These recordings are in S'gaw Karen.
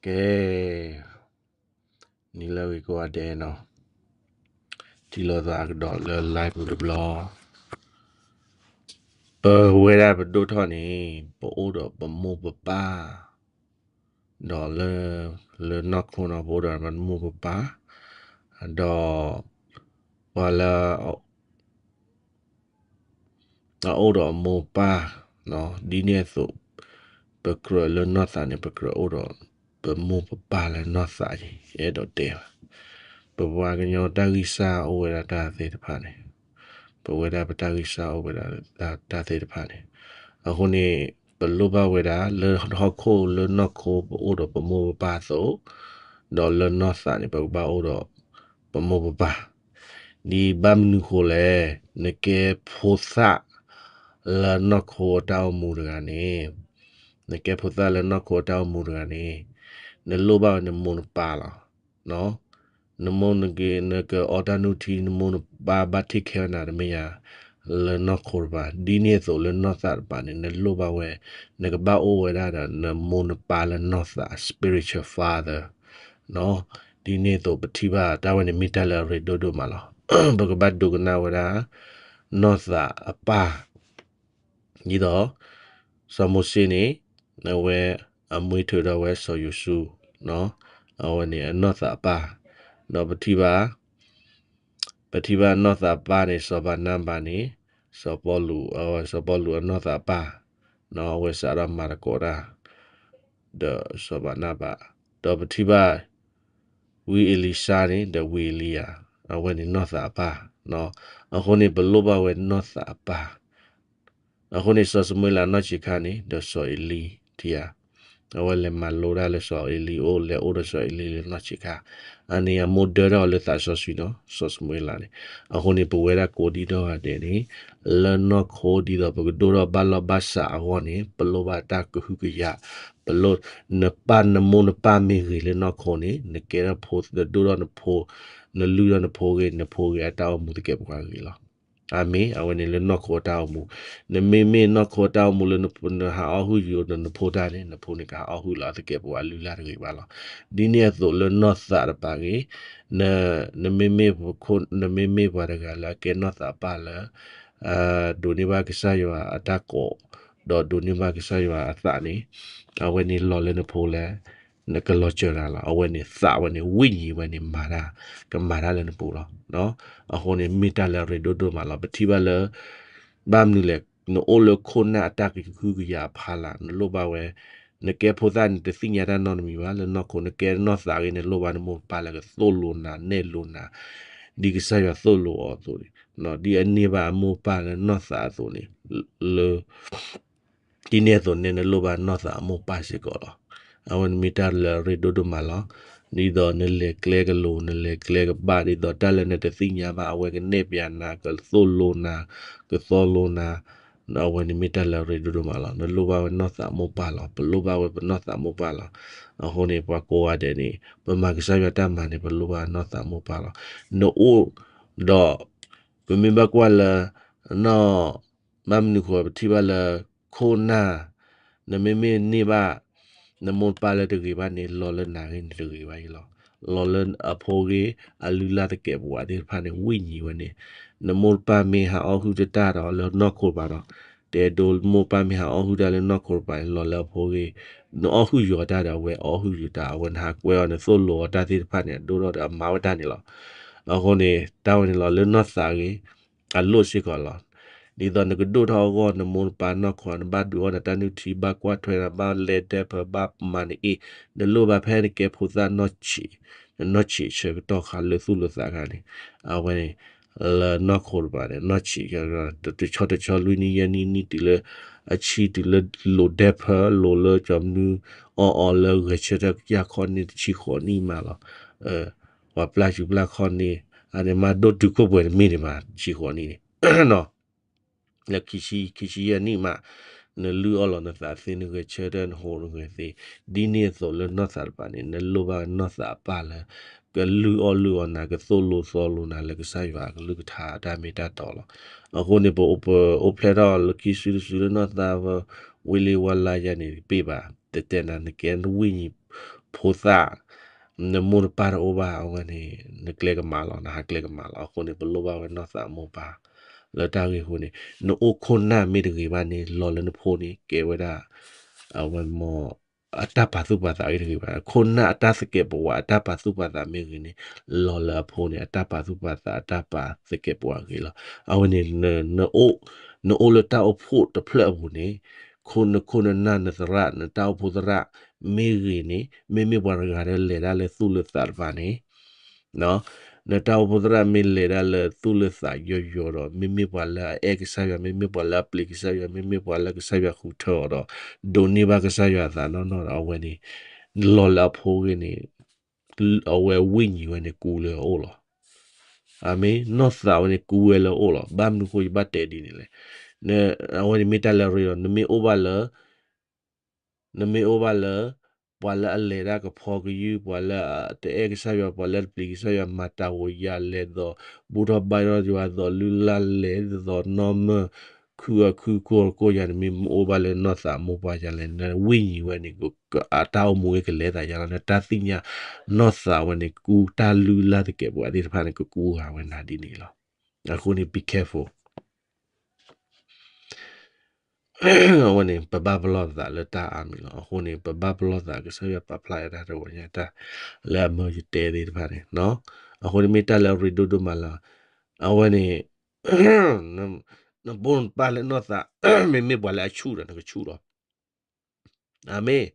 ကဲ, နံၤလၢအဂ့ၤကိးဂၤဒဲးနီၤ, ထံၣ်လိာ်သးကဒီးလၢ live ပူၤတဘျီ, ပဝဲဒၣ်ပဒိၣ်ထီၣ်န့ၣ် ပအိၣ်ဒီးပမိၢ်ပပၢ်, ဒီးလၢ, လၢနီၢ်ခိနီၤ ပအိၣ်ဒီးပမိၢ်ပပၢ်, ဒီး, ပှၤလၢ အအိၣ်ဒီးအမိၢ်ပၢ်, ဒ်န့ၣ်အသိး, ပကြၢးလၢနီၢ်သးန့ၣ် ပကြၢးအိၣ်ဒီး ပမိၢ်ပပၢ်လၢနီၢ်သးအံၤ အဲၣ်ဒိးတဲဘၣ်. ပပှၤကညီတၢ်ဂံၢ်စၢ်အိၣ်ဝဲဒၣ်တၢ်သ့ၣ်တဖၣ်န့ၣ်, ပဝဲဒၣ်ပတၢ်ဂံၢ်စၢ်အိၣ်ဝဲဒၣ်တၢ်သ့ၣ်တဖၣ်န့ၣ်, အဃိန့ၣ် ပလိၣ်ဘၣ်ဝဲဒၣ်လၢဟီၣ်ခိၣ်လၢနီၢ်ခိပအိၣ်ဒီးပမိၢ်ပပၢ်အသိး, ဒီးလၢနီၢ်သးန့ၣ် ပကဘၣ်အိၣ်ဒီးပမိၢ်ပပၢ် ဒ်ဘၣ်မနုၤဃိလဲၣ်, နကဲဖိသၣ်လၢနီၢ်ခိအတၢ်အိၣ်မူတဂၤန့ၣ်, နကဲဖိသၣ်လၢနီၢ်ခိအတၢ်အိၣ်မူတဂၤန့ၣ်, နလိၣ်ဘၣ်ဝဲနမိၢ်နပၢ်လီၤ. နမိၢ်နက, နကအီတၢ်နုၢ်ထံ နမိၢ်နပၢ်ဘၣ် take care နၤတမ့ၢ်ဧါ, လၢနီၢ်ခိတပၤ, ဒ်န့ၣ်အသိးလၢနီၢ်သးတပၤန့ၣ် နလိၣ်ဘၣ်ဝဲ, နကဘၣ်အိၣ်ဝဲဒၣ်ဒီးနမိၢ်နပၢ်လၢနီၢ်သး spiritual father ဒ်န့ၣ်အသိးပထံၣ်ဘၣ် တၢ်ဝဲန့ၣ်မ့ၢ်တၢ်လၢအရ့ဒိၣ်ဒိၣ်မးလီၤ. ပကဘၣ်ဒိကနၣ်ဝဲဒၣ် နီၢ်သးအပၢ်, ဒ်သိး စီၤမိၤၡ့န့ၣ် အဝဲအမွေးထုတ်ဒီးဝဲစီၤယိၤၡူ, အဝဲန့ၣ်အနီၢ်သးအပၢ်, ဒီးပထံၣ်ဘၣ် ပထံၣ်ဘၣ်နီၢ်သးအပၢ်န့ၣ် စီၤဘၤနၤဘၤန့ၣ်, စီၤပီလူး, စီၤပီလူးအနီၢ်သးအပၢ်, အဝဲစးထီၣ်မၤသကိးတၢ် ဒီးစီၤဘၤနၤဘၤ, ဒီးပထံၣ်ဘၣ် ဝံအ့လံၡါန့ၣ် ဒီးဝံအ့လံယၤ, အဝဲန့ၣ်နီၢ်သးအပၢ်, အဃိန့ၣ် ပလိၣ်ဘၣ်ဝဲနီၢ်သးအပၢ် အဃိန့ၣ် စီၤၡမူၤအ့လးနီၢ်ဆံးခါန့ၣ် ဒီးစီၤအ့လံထံဧါ, အဝဲလဲၤမၤလိတၢ်လၢစီၤအ့လံအိၣ် လဲၤအိၣ်ဒီးစီၤအ့လံလၢနီၢ်ဆံးခါ, အန့ၣ်အမိၢ်ဒၢထီၣ်အီၤလၢသးစီဆှံနီၤ စီၤၡမူၤအ့လးန့ၣ်, အဃိန့ၣ် ပဝဲဒၣ်ကိးဒံးနီၢ်ဂၤဒဲးန့ၣ် လၢနီၢ်ခိဒ်သိးပကဒိၣ်ထီၣ်ဘၣ်လီၢ်ဘၣ်စးအဂီၢ်န့ၣ် ပလိၣ်ဘၣ်တၢ်ကဟုကယာ်, ပလိၣ်, နပၢ်နမိၢ်နပၢ်မ့ၢ်ဂ့ၤလၢနီၢ်ခိန့ၣ် နကဲထီၣ်ဖိ နဒိၣ်ထီၣ်နဖိ, နလုၢ်ထီၣ်နဖိဂ့ၤ နဖိဂ့ၤအတၢ်အိၣ်မူသကဲးပဝးဂ့ၤလီၤ. အၤမ့ၣ်, အဝဲန့ၣ်လၢနီၢ်ခိအတၢ်အိၣ်မူ, နမ့မ့ၢ်နီၢ်ခိအတၢ်အိၣ်မူလၢနဟးအီၣ်ဟုၣ်ယိာ်ဒီးနဖိတၢ်န့ၣ် နဖိန့ၣ်ကဟးအီၣ်ဟုၣ်လီၤအသကဲးပဝးလုၢ်လၢ်တဂ့ၤဘၣ်လီၤ. ဒ်န့ၣ်အသိးလၢနီၢ်သးတပၤဂ့ၤ, နမ့မ့ၢ်, နမ့မ့ၢ်ပှၤတဂၤလၢအကဲနီၢ်သးပၢ်လၢ ဒိးန့ၢ်ဘၣ်ကစၢ်ယွၤအတၢ်ကိး, ဒီးဒိးန့ၢ်ဘၣ်ကစၢ်ယွၤအသးန့ၣ်, အဝဲန့ၣ်လီၤလၢနဖိလဲၣ်, နကလီၤစၢၤတၢ်လီၤ. အဝဲန့ၣ်သးဝဲန့ၣ် ဝိညာဉ်ဝဲန့ၣ်မၤတၢ်, ကမၤတၢ်လၢနပူၤလီၤ. အဃိန့ၣ်မ့ၢ်တၢ်လၢအရ့ဒိၣ်ဒိၣ်မးလီၤ. ပထံၣ်ဘၣ်လၢ ဘၣ်မနုၤလဲၣ်, နအိၣ်လၢခိၣ်နၢ်အတၢ်ကဟုကယာ်အဖီလာ် နလိၣ်ဘၣ်ဝဲ, နကဲဖိသၣ်န့ၣ် တသ့ၣ်ညါတၢ်နီတမံၤဘၣ်လၢနီၢ်ခိ, နကဲနီၢ်သးဂ့ၤ နလိၣ်ဘၣ်နမိၢ်ပၢ်လၢကသိၣ်လိနၤ နဲၣ်လိနၤ, ဒ်ကစၢ်ယွၤသိၣ်လိအီၤအသိးန့ၣ်, ဒ်အန့ၢ်ဘၣ်အမိၢ်ပၢ်လၢနီၢ်သးအသိးန့ၣ်, လၢ ဒ်န့ၣ်အသိးန့ၣ် နလိၣ်ဘၣ်နီၢ်သးအမိၢ်ပၢ်စ့ၢ်ကီးလီၤ. အဝဲန့ၣ်မ့ၢ်တၢ်လၢအရ့ဒိၣ်ဒိၣ်မးလီၤ. ဒ်သိးနလဲၤကျဲကလိၤ နလဲၤကျဲကဘၣ် ဒ်သိးတၢ်လၢနတသ့ၣ်ညါဘၣ် အဝဲကနဲၣ်ပျးနၤ ကသိၣ်လိနၤ ကသီလိနၤ, အဝဲန့ၣ်မ့ၢ်တၢ်လၢအရ့ဒိၣ်ဒိၣ်မးလီၤ. နလိၣ်ဘၣ်ဝဲနီၢ်သးအမိၢ်ပၢ်လီၤ. ပလိၣ်ဘၣ်ဝဲပနီၢ်သးအမိၢ်ပၢ်လီၤ. အဃိန့ၣ် ပှၤကိးဂၤဒဲးန့ၣ် ပမၤကစၢ်ယွၤတၢ်မၤန့ၣ် ပလိၣ်ဘၣ်နီၢ်သးအမိၢ်ပၢ်လီၤ. နအိၣ်ဒီး ပမ့ၢ်ဘၣ်ကွၢ်လၢ နီၢ် ဘၣ်မနုၤဃိ ပထံၣ်ဘၣ်လၢ ခိၣ်နၢ် နမ့မ့ၢ်န့ၢ်ဘၣ် နမိၢ်ပၢ်လၢတဂ့ၤဘၣ်န့ၣ် လီၤလၢနၤဂ့ၤန့ၣ်တဂ့ၤဘၣ်အံၤလီၤ. လီၤလၢအဖိဂ့ၤ အလုၢ်လၢ်သကဲးပဝးသ့ၣ်တဖၣ်န့ၣ် ဝိညာဉ်ဝဲန့ၣ် နမိၢ်ပၢ်မ့ၢ်ဟးအီၣ်ဟုၣ်တၢ်ဒီးလၢနီၢ်ခိတပၤဒီး တအဲၣ်ဒိးမိၢ်ပၢ်မ့ၢ်ဟးအီၣ်ဟုၣ်တၢ်လၢနီၢ်ခိတပၤန့ၣ် လီၤလၢအဖိဂ့ၤ နအီၣ်ဟုၣ်ယွၤတၢ်ဒီး အဝဲအီၣ်ဟုၣ်ယွၤတၢ် အဝဲနဟးကွဲအီၤ နသိၣ်လိအီၤတၢ်သ့ၣ်တဖၣ်န့ၣ် အဒိၣ်ထီၣ်ဒီးအမၤဝဲတၢ်န့ၣ်လီၤ. အဃိန့ၣ် တၢ်ဝဲန့ၣ်လီၤ လၢနီၢ်သးဂ့ၤ အလိၣ်စ့ၢ်ကီးလီၤ. ဒ်သိးနကဒိၣ်ထီၣ်အဂီၢ် နမိၢ်နပၢ်နီၢ်ခိ နဘၣ်ဒုးအီၣ်နတၢ်နုၢ်ထံ ဘၣ်ကွၢ်ထွဲနၤ ဘၣ်လဲၤဒၢးဖၢ ဘၣ်မၤနအ့ၣ် နလိၣ်ဘၣ်ဖဲနကဲဖိသၣ်နီၢ်ဆံး နနီၢ်ဆံးဆၢကတီၢ်ခါလၢသူၣ်လၢသးခါန့ၣ် အဝဲန့ၣ် လၢနီၢ်ခိတပၤန့ၣ် နီၢ်ဆံး တဆီတဆီလွံၢ်နံၣ်ယဲၢ်နံၣ် နံၣ်တုၤလၢ အဆံတုၤလၢလိၤဒၢးဖၢ လိၤလၢကၠီမနုၤအီၣ်အီၤလၢဂဲၤဆၢထၢၣ်ကစၢ်ခီၣ်န့ၣ် တဆံဃိးနံၣ်မးလီၤ. ပှၤပျၢ်စုပျၢ်ခီၣ်န့ၣ် အန့ၣ်မးဒိၣ်တုာ်ခိၣ်ပှဲၤတမ့ၢ်ဒံးမး တဆံဃိးနံၣ်န့ၣ် လၢခံဆံ ခံဆံယဲၢ်နံၣ်မး နလုၢ်အီၣ်လီၤနသးသ့ နဂဲၤဆၢထၢၣ် နဟူးနဂဲၤသ့ ဒ်န့ၣ်အသိးလၢနီၢ်သးတပၤန့ၣ် နလိၣ်ဘၣ်နီၢ်သးအပၢ်လၢ ကလုၢ်အီၣ်လုၢ်အီနၤ ကသိၣ်လိသီလိနၤလၢကစၢ်ယွၤအကလုၢ်ကထါအတၢ်မ့ၢ်တၢ်တီလီၤ. အဃိန့ၣ် ပအိၣ်ဖျဲၣ်ထီၣ်လၢခံစုတစုလၢနီၢ်သး ဝံၤလံဝဲလၢယၤန့ၣ် တပ့ၢ်ဘၣ် တတဲနၤ နကဲဝိညာဉ် နဖိသၣ်, နမိၢ်နပၢ်တအိၣ်ဘၣ် အဝဲန့ၣ် နကျဲကမၣ်လီၤ, နဟးကျဲကမၣ်လီၤ. အဃိန့ၣ် ပလိၣ်ဘၣ်ဝဲနီၢ်သးမိၢ်ပၢ် လၢတၢ်ဂ့ၢ်အဃိန့ၣ် နအိၣ်ခိၣ်နၢ်မ့ၢ်တဂ့ၤဘၣ်န့ၣ် လီၤလၢနဖိန့ၣ် ကဲဝဲဒၣ် အဝဲမ့ၢ် အတၢ်ပာ်သူၣ်ပာ်သးအဂ့ၢ်တဂ့ၤဘၣ်. ခိၣ်နၢ်အတၢ်သကဲးပဝးအတၢ်ပာ်သူၣ်ပာ်သးမ့ၢ်ဂ့ၤန့ၣ် လီၤလၢအဖိန့ၣ် အတၢ်ပာ်သူၣ်ပာ်သးအတၢ်ပာ်သကဲးပဝးဂ့ၤလီၤ. အဝဲန့ၣ် န နအိၣ် နအိၣ်လၢတၢ်အိၣ်ဖှိၣ်တဖျၢၣ်အပူၤန့ၣ် ခိၣ်န ခိၣ်နၢ်နၢ်နသရၣ် နတၢ်အိၣ်ဖှိၣ်သရၣ်မ့ၢ်ဂ့ၤန့ၣ် မ့မ့ၢ်ပှၤတဂၤလၢလဲၤတၢ်လၢသူၣ်လၢသးတဖၣ်န့ၣ် နတၢ်အိၣ်ဖှိၣ်သရၣ်မ့ၢ်လဲၤတၢ်လၢသူၣ်လၢသးယိာ်ယိာ်ဒီး မ့မ့ၢ်ပှၤလၢအအဲၣ်ကစၢ်ယွၤ မ့မ့ၢ်ပှၤလၢအပျံၤကစၢ်ယွၤ မ့မ့ၢ်ပှၤလၢကစၢ်ယွၤဃုထၢအီၤဒီး ဒိးန့ၢ်ဘၣ်ကစၢ်ယွၤအသးနီၢ်နီၢ်ဒီး အဝဲန့ၣ် လီၤလၢအဖိဂ့ၤန့ၣ် အဝဲဝိညာဉ်ဝဲန့ၣ်ကူလၢအအိၣ်လီၤ. အမ့ၢ်နီၢ်သးဝဲန့ၣ်ကူဝဲလၢအအိၣ်လီၤ. ဘၣ်မနုၤဃိယဘၣ်တဲဒ်န့ၣ်လဲၣ်. အဝဲန့ၣ်မ့ၢ်တၢ်လၢအရ့ဒီး နမ့ၢ်အိၣ်ဘၣ်လၢ နမ့ၢ်အိၣ်ဘၣ်လၢ ပှၤလၢအလဲၤတၢ်ကဖီကယုၢ် ပှၤလၢအတအဲၣ်ကစၢ်ယွၤ ပှၤလၢတပျံၤကစၢ်ယွၤ မၤတၢ်ဝဲယၤလဲၤဒီး ဘူၣ်ထီၣ်ဘါထီၣ်ယွၤ ဒီးလုၢ်လၢ်လဲၤဒီးနီၢ်မၢၢ် ခုၣ်အီၣ်ခုၣ်ကိၢ်ကိၢ်ယၤ နမ့ၢ်အိၣ်ဘၣ်လၢနီၢ်သးမိၢ်ပှၢ်ယၤလဲၣ် နဝိညာဉ်ဝဲန့ၣ် အတၢ်အိၣ်မူဝဲကလဲၤသးယၤလီၤ. နတၢ်သ့ၣ်ညါ နီၢ်သးဝဲန့ၣ် ကူတၢ်လုၢ်လၢ်သကဲးပဝးသ့ၣ်တဖၣ်န့ၣ် ကကူဂၤဝဲနၤဒ်န့ၣ်လီၤ. အဃိန့ၣ် be careful အဝဲန့ၣ် ပဘၣ်ပလီၢ်သးလၢတၢ်အါမံၤလီၤ. အဃိန့ၣ် ပဘၣ်ပလီၢ်သးကစၢ်ယွၤပာ်ဖျါဝဲဒၣ်တဝီညါတၢ်လၢအမၢယတဲသ့ၣ်တဖၣ်န့ၣ်, အဃိန့ၣ်မ့ၢ်တၢ်လၢအရ့ဒိၣ်ဒိၣ်မးလီၤ. အဝဲန့ၣ် နမိၢ်နပၢ်လၢနီၢ်သး မ့မ့ၢ်ပှၤလၢအဆူၣ်ဒီး နကဆူၣ်လီၤ. အၤမ့ၣ်,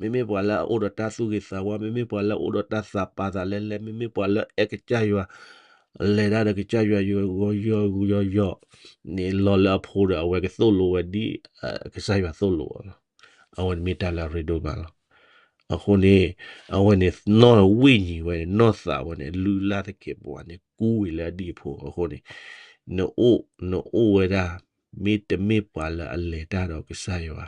မ့မ့ၢ်ပှၤလၢအအိၣ်ဒီးတၢ်သူၣ်ဂ့ၤသးဝါ, မ့မ့ၢ်ပှၤလၢအအိၣ်ဒီးတၢ်သးပာ်သးလဲလဲ, မ့မ့ၢ်ပှၤလၢအအဲၣ်ကစၢ်ယွၤ, လဲၤတၢ်ဒီးကစၢ်ယွၤ ယီၤယီၤယီၤယီၤန့ၣ် လီၤလၢအဖိဒီး အဝဲကသိၣ်လိဝဲဒ် ကစၢ်ယွၤသိၣ်လိအီၤလီၤ. အဝဲန့ၣ်မ့ၢ်တၢ်လၢအရ့ဒိၣ်မးလီၤ. အဃိန့ၣ် အဝဲန့ၣ် နီၢ်ဝိညာဉ်ဝဲန့ၣ် နီၢ်သးဝဲန့ၣ် လုၢ်လၢ်သကဲးပဝးန့ၣ် ကူဝံၤလၢအဒံၣ်အဖိအဃိန့ၣ် နအိၣ် နအိၣ်ဝဲဒၣ် မ့တမ့ၢ်ပှၤလၢအလဲၤတၢ်ဒီးကစၢ်ယွၤ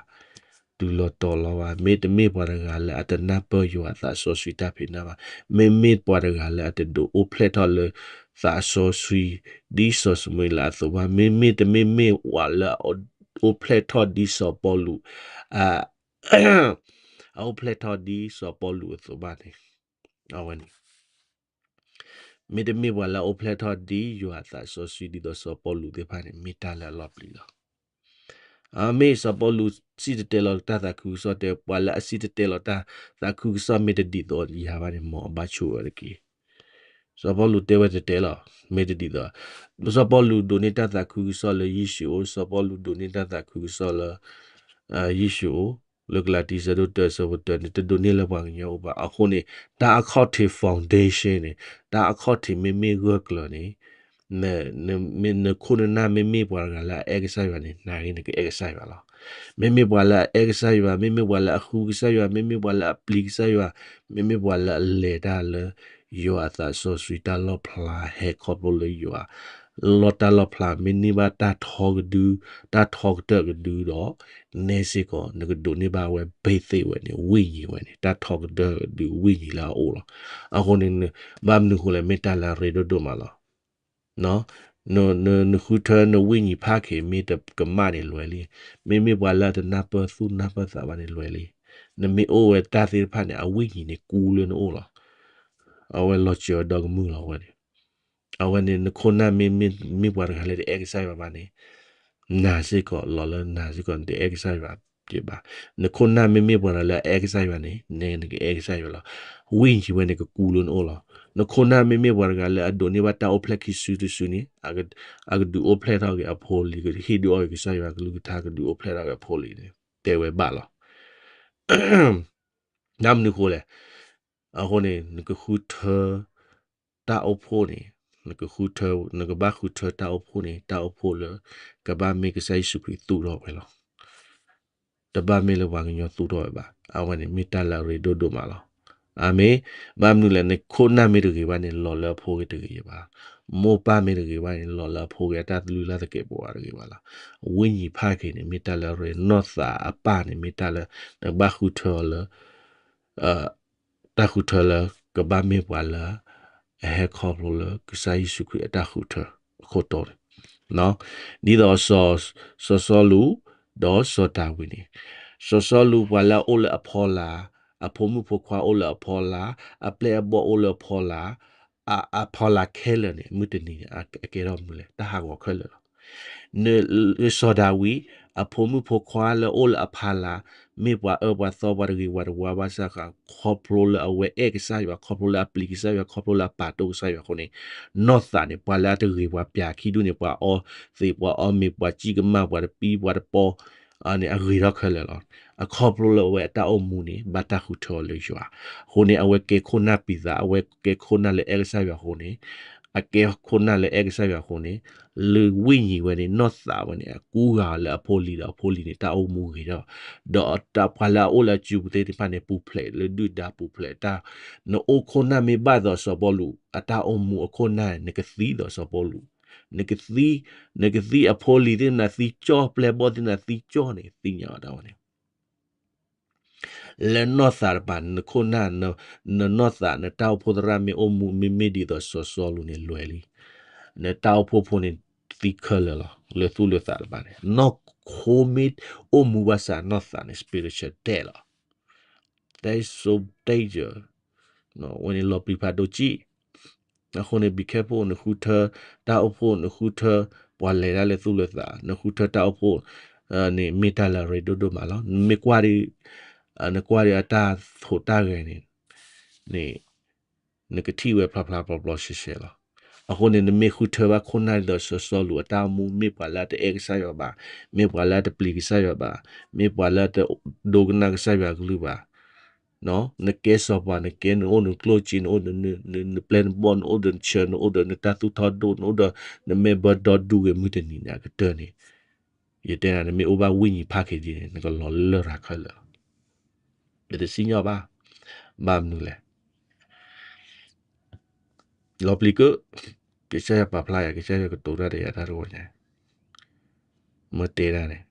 တုၤလီၤတီၤလီၤဘၣ်, မ့တမ့ၢ်ပှၤတဂၤလၢအတနၢ်ပၢၢ်ယွၤအသးစီဆှံတၢ်ဖံးတၢ်မၤဘၣ်, မ့မ့ၢ်ပှၤတဂၤလၢအတဒုးအိၣ်ဖျဲၣ်ထီၣ်လၢသးစီဆှံ ဒ်စီၤၡမူၤအ့လးအသိးဘၣ်, မ့မ့ၢ်တမ့ၢ်မ့ၢ်ပှၤလၢအအိၣ်ဖျဲၣ်ထီၣ်ဒ်စီၤပီလူး အအိၣ်ဖျဲၣ်ထီၣ်ဒ်စီၤပီလူးအသိးဘၣ်န့ၣ်, အဝဲန့ၣ် မ့တမ့ၢ်ပှၤလၢအအိၣ်ဖျဲၣ်ထီၣ်ဒ်ယွၤအသးစီဆှံဒ်သိးစီၤပီလူးသ့ၣ်တဖၣ်န့ၣ် မ့ၢ်တၢ်လၢအလီၤပျံၤလီၤ. အမ့ၢ်စီၤပီလူးစံၣ်တဲၤတဲလီၤတၢ်သးခုကစီၣ်တဲ ပှၤလၢအစံၣ်တဲၤတဲလီၤတၢ်သးခုကစီၣ်မ့ၢ်တဒ်သိးယၤဘၣ်န့ၣ် မ်အဘၣ်ဆိၣ်အၢတက့ၢ်. စီၤပီလူးတဲဝဲတဲတဲလီၤ, မ့ၢ်တဒ်သိး, စီၤပီလူးဒိးန့ၢ်တၢ်သးခုကစီၣ်လၢယ့ၣ်ၡူးအအိၣ်, စီၤပီလူးဒိးန့ၢ်တၢ်သးခုကစီၣ်လၢ ယ့ၣ်ၡူးအအိၣ်, လၢကလၤတံ ဆၢဒိၣ်တၢ ဆၢဖိတၢန့ၣ် တဒိးန့ၢ်လၢပှၤကညီအိၣ်ဘၣ်. အဃိန့ၣ် တၢ်အခီၣ်ထံး foundation န့ၣ် တၢ်အခီၣ်ထံးမ့မ့ၢ်ဂၢၢ်ကျၢၤန့ၣ် နခိၣ်နနၢ်မ့မ့ၢ်ပှၤတဂၤလၢအအဲၣ်ကစၢ်ယွၤန့ၣ် နၤဂ့ၤနကအဲၣ်ကစၢ်ယွၤလီၤ. မ့မ့ၢ်ပှၤလၢအအဲၣ်ကစၢ်ယွၤ, မ့မ့ၢ်ပှၤလၢအဃုကစၢ်ယွၤ, မ့မ့ၢ်ပှၤလၢအပျံၤကစၢ်ယွၤ, မ့မ့ၢ်ပှၤလၢအလဲၤတၢ်လၢ ယွၤအသးစီဆှံတၢ်လီၣ်ဖျါ ဟဲခီဖျိလၢယွၤ လီၢ်တၢ်လီၣ်ဖျါ မ့ၢ်န့ၢ်ဘၣ်တၢ်ထီကဒု တၢ်ထီကတၢၢ်ကဒုဒီး နဲစ့ၢ်ကီး နကဒိးန့ၢ်ဘၣ်ဝဲ ဘ့ၣ်သ့ၣ်ဝဲန့ၣ် ဝိညာဉ်ဝဲန့ၣ် တၢ်ထီကတၢၢ်ကဒု ဝိညာဉ်လၢအအိၣ်လီၤ. အဃိန့ၣ် ဘၣ်မနုၤဃိလဲၣ် မ့ၢ်တၢ်လၢအရ့ဒိၣ်ဒိၣ်မးလီၤ. နဃုထၢနဝိညာဉ်ဖးခ့ မ့ၢ်တကမၣ်န့ၣ်လွဲၤလံ. မ့မ့ၢ်ပှၤလၢအတနၢ်ပၢၢ်သူၣ်နၢ်ပၢၢ်သးဘၣ်န့ၣ်လွဲၤလံ. နမ့ၢ်အိၣ်ဝဲတၢ်သ့ၣ်တဖၣ်န့ၣ် အဝိညာဉ်န့ၣ်ကူလၢနအိၣ်လီၤ. အဝဲလီၤစၢၤဝဲဒီကမုၢ်လီၤဝဲန့ၣ် အဝဲန့ၣ် နခိၣ်နၢ်မ့မ့ၢ်ပှၤတဂၤလၢတအဲၣ်ကစၢ်ယွၤဘၣ်န့ၣ် နၤစ့ၢ်ကီး လီၤလၢနၤစ့ၢ်ကီး နတအဲၣ်ကစၢ်ယွၤဘၣ်. နခိၣ်နၢ်မ့မ့ၢ်ပှၤတဂၤလၢအအဲၣ်ကစၢ်ယွၤန့ၣ် နကအဲၣ်ကစၢ်ယွၤလီၤ. ဝိညာဉ်ဝဲန့ၣ်ကကူလၢနအိၣ်လီၤ. နခိၣ်နၢ်မ့မ့ၢ်ပှၤတဂၤလၢအဒိးန့ၢ်ဘၣ်တၢ်အိၣ်ဖျဲၣ်ခံစုတစုန့ၣ် အကဒုးအိၣ်ဖျဲၣ်ထီၣ်က့ၤအဖိလံၤ ကဟ့ၣ်ဒုးအီၣ်က့ၤကစၢ်ယွၤကလုၢ်ကထါ ကဒုးအိၣ်ဖျဲၣ်ထီၣ်က့ၤအဖိလံၤန့ၣ် တဲဝဲဘၣ်လီၤ. ဘၣ်မနုၤဃိလဲၣ်. အဃိန့ၣ် နကဃုထၢ တၢ်အိၣ်ဖှိၣ်န့ၣ် နကဃုထၢ နကဘၣ်ဃုထၢတၢ်အိၣ်ဖှိၣ်န့ၣ် တၢ်အိၣ်ဖှိၣ်လၢ ကဘၣ်မ့ၢ်ကစၢ်ယ့ၣ်ၡူးခရံာ်သူၣ်ထီၣ်ဝဲလီၤ. တဘၣ်မ့ၢ်လၢပှၤကညီသူၣ်ထီၣ်ဝဲဘၣ်. အဝဲန့ၣ်မ့ၢ်တၢ်လၢအရ့ဒိၣ်ဒိၣ်မးလီၤ. အၤမ့ၣ်. ဘၣ်မနုၤလဲၣ် နခိၣ်နၢ်မ့ၢ်တဂ့ၤဘၣ်န့ၣ် လီၤလၢအဖိဂ့ၤတဂ့ၤဘၣ်. မိၢ်ပၢ်မ့ၢ်တဂ့ၤဘၣ်န့ၣ် လီၤလၢအဖိဂ့ၤအတၢ်လုၢ်လၢ်သကဲးပဝးတဂ့ၤဘၣ်လီၤ. ဝိညာဉ်ဖးခ့န့ၣ် မ့ၢ်တၢ်လၢအရ့ နီၢ်သးအပၢ်န့ၣ် မ့ၢ်တၢ်လၢ နကဘၣ်ဃုထၢအီၤလၢ တၢ်ဃုထၢလၢ ကဘၣ်မ့ၢ်ပှၤလၢ အဟဲခီဖျိလၢကစၢ်ယ့ၣ်ၡူးခရံာ်အတၢ်ဃုထၢအခိၣ်တီန့ၣ်, ဒ်သိး စီၤစီလူး ဒီးစီၤဒၤဝံးန့ၣ်, စီၤစီလူးပှၤလၢအအိၣ်လၢအဖီလာ် အဖိမုၣ်ဖိခွါအိၣ်လၢအဖီလာ်, အပျဲၢ်အဘီၣ်အိၣ်လၢအဖီလာ်, အ, အဖီလာ်ခဲလၢာ်န့ၣ် မုၢ်တနံၤန့ၣ် အကဲထီၣ်မနုၤလဲၣ်, တၢ်ဟးဂီၤခဲလၢာ်လီၤ. နစီၤဒၤဝံး အဖိမုၣ်ဖိခွါလၢအိၣ်လၢအဖီလာ်, မ့ၢ်ပှၤအၢပှၤသီ ပှၤတဂ့ၤပှၤတဝါဘၣ်ဆၣ်ဃး ခီဖျိလၢအဝဲအဲၣ်ကစၢ်ယွၤ, ခီဖျိလၢအပျံၤကစၢ်ယွၤ, ခီဖျိလၢအပာ်ဒိၣ်ကစၢ်ယွၤအဃိန့ၣ်, နီၢ်သးန့ၣ် ပှၤလၢအတဂ့ၤပှၤပျၢၤခံဒူၣ်န့ၣ် ပှၤအီသံး ပှၤအီမ့ၤ ပှၤစံၣ်ကမၣ် ပှၤတပံ ပှၤတပီ န့ၣ် အဂ့ၤထီၣ်ခဲလၢာ်လီၤ. အခီဖျိလၢအဝဲအတၢ်အိၣ်မူန့ၣ် ဘၣ်တၢ်ဃုထၢအီၤလၢယွၤ. အဃိန့ၣ် အဝဲကဲခိၣ်နၢ်ပျံၤသး, အဝဲကဲခိၣ်နၢ်လၢအဲၣ်ကစၢ်ယွၤအဃိန့ၣ်, အကဲခိၣ်နၢ်လၢအဲၣ်ကစၢ်ယွၤအဃိန့ၣ်, လၢဝိညာဉ်ဝဲန့ၣ် နီၢ်သးဝဲန့ၣ် အကူဂာ်လၢအဖိလံၤဒီးအဖိလံၤန့ၣ် တၢ်အိၣ်မူဂ့ၤထီၣ်, ဒီးတၢ်ပှၤလၢအအိၣ်လၢအစုပူၤသ့ၣ်တဖၣ်န့ၣ် ပူၤဖျဲးလၢဒုၣ်ဒါပူၤဖျဲးတၢ်, နအိၣ်ခိၣ်နၢ်မ့ၢ်ဘၣ်သိးစီၤပီလူး အတၢ်အိၣ်မူအခိၣ်နၢ် နကသံသိးစီၤပီလူး, နကသံ, နကသံအဖိလံၤသ့ၣ်နၤသံကၠီၣ် ပျဲၢ်ဘီၣ်သ့ၣ်နၤသံကၠီၣ်န့ၣ် သ့ၣ်ညါအီၤတၢ်ဝဲန့ၣ် လၢနီၢ်သးတပၤ နခိၣ်နၢ်, နနီၢ်သး နတၢ်အိၣ်ဖှိၣ်သရၣ်မ့ၢ်အိၣ်မူ မ့မ့ၢ်ဒ်သိးစီၤစီလူးန့ၣ်လွဲလံ. နတၢ်အိၣ်ဖှိၣ်ဖိန့ၣ်သံခဲလၢာ်လီၤ. လၢသူၣ်လၢသးတပၤန့ၣ် နီၢ်ခိမ့ၢ်အိၣ်မူဘၣ်ဆၣ်နီၢ်သးန့ၣ် spiritual dead လီၤ. That is so danger. ဝဲန့ၣ်လီၤပျံၤဖးဒိၣ်ကံၣ် အဃိန့ၣ် be careful နဃုထၢတၢ်အိၣ်ဖှိၣ် နဃုထၢပှၤလဲၤတၢ်လၢသူၣ်လၢသး နဃုထၢတၢ်အိၣ်ဖှိၣ်န့ၣ် မ့ၢ်တၢ်လၢအရ့ဒိၣ်ဒိၣ်မးလီၤ. နမ့ၢ်ကွၢ်ဒီး နကွၢ်ဒီးအတၢ်ထိးတၢ်ဂဲၤန့ၣ် န့ၣ် နကထံၣ်ဝဲဖျါဖျါပျီပျီရှဲရှဲလီၤ. အဃိန့ၣ် နမ့ၢ်ဃုထၢဘၣ်ခိၣ်နၢ်ဒ်သိးစီၤစီလူးအတၢ်အိၣ်မူ မ့ၢ်ပှၤလၢအတအဲၣ်ကစၢ်ယွၤဘၣ်, မ့ၢ်ပှၤလၢအတပျံၤကစၢ်ယွၤဘၣ်, မ့ၢ်ပှၤလၢအတဒိကနၣ်ကစၢ်ယွၤအကလုၢ်ဘၣ် နကဲစီၤပၤ နကဲ နအိၣ်နကျိၣ်စ့ နအိၣ်ဒီးနပျဲၢ်နဘီၣ် နအိၣ်ဒီးနဆၢ နအိၣ်ဒီးနတၢ်သူၣ်ထီၣ်ဒိၣ် နအိၣ်ဒီးနမဲာ်ဘၢဒီဒူၣ်ဂ့ၤ မုၢ်တနံၤန့ၣ်အကတၢၢ်န့ၣ် ယတဲနၤ နမ့ၢ်အိၣ်ဘၣ်ဝိညာဉ်ဖးက့ၤဒ်န့ၣ် နကလီၤလၢလရာ်ခဲလၢာ်လီၤ. ယတစံၣ်ညီၣ်ဘၣ်. ဘၣ်မနုၤလဲၣ်. လီၤပျံၤကၢ, ကစၢ်ယွၤပာ်ဖျါယၤ ကစၢ်ယွၤကတိၤတၢ်ဒီးယၤတၢ်တဂီၤညါ မ့ၢ်တဲဒၣ်န့ၣ်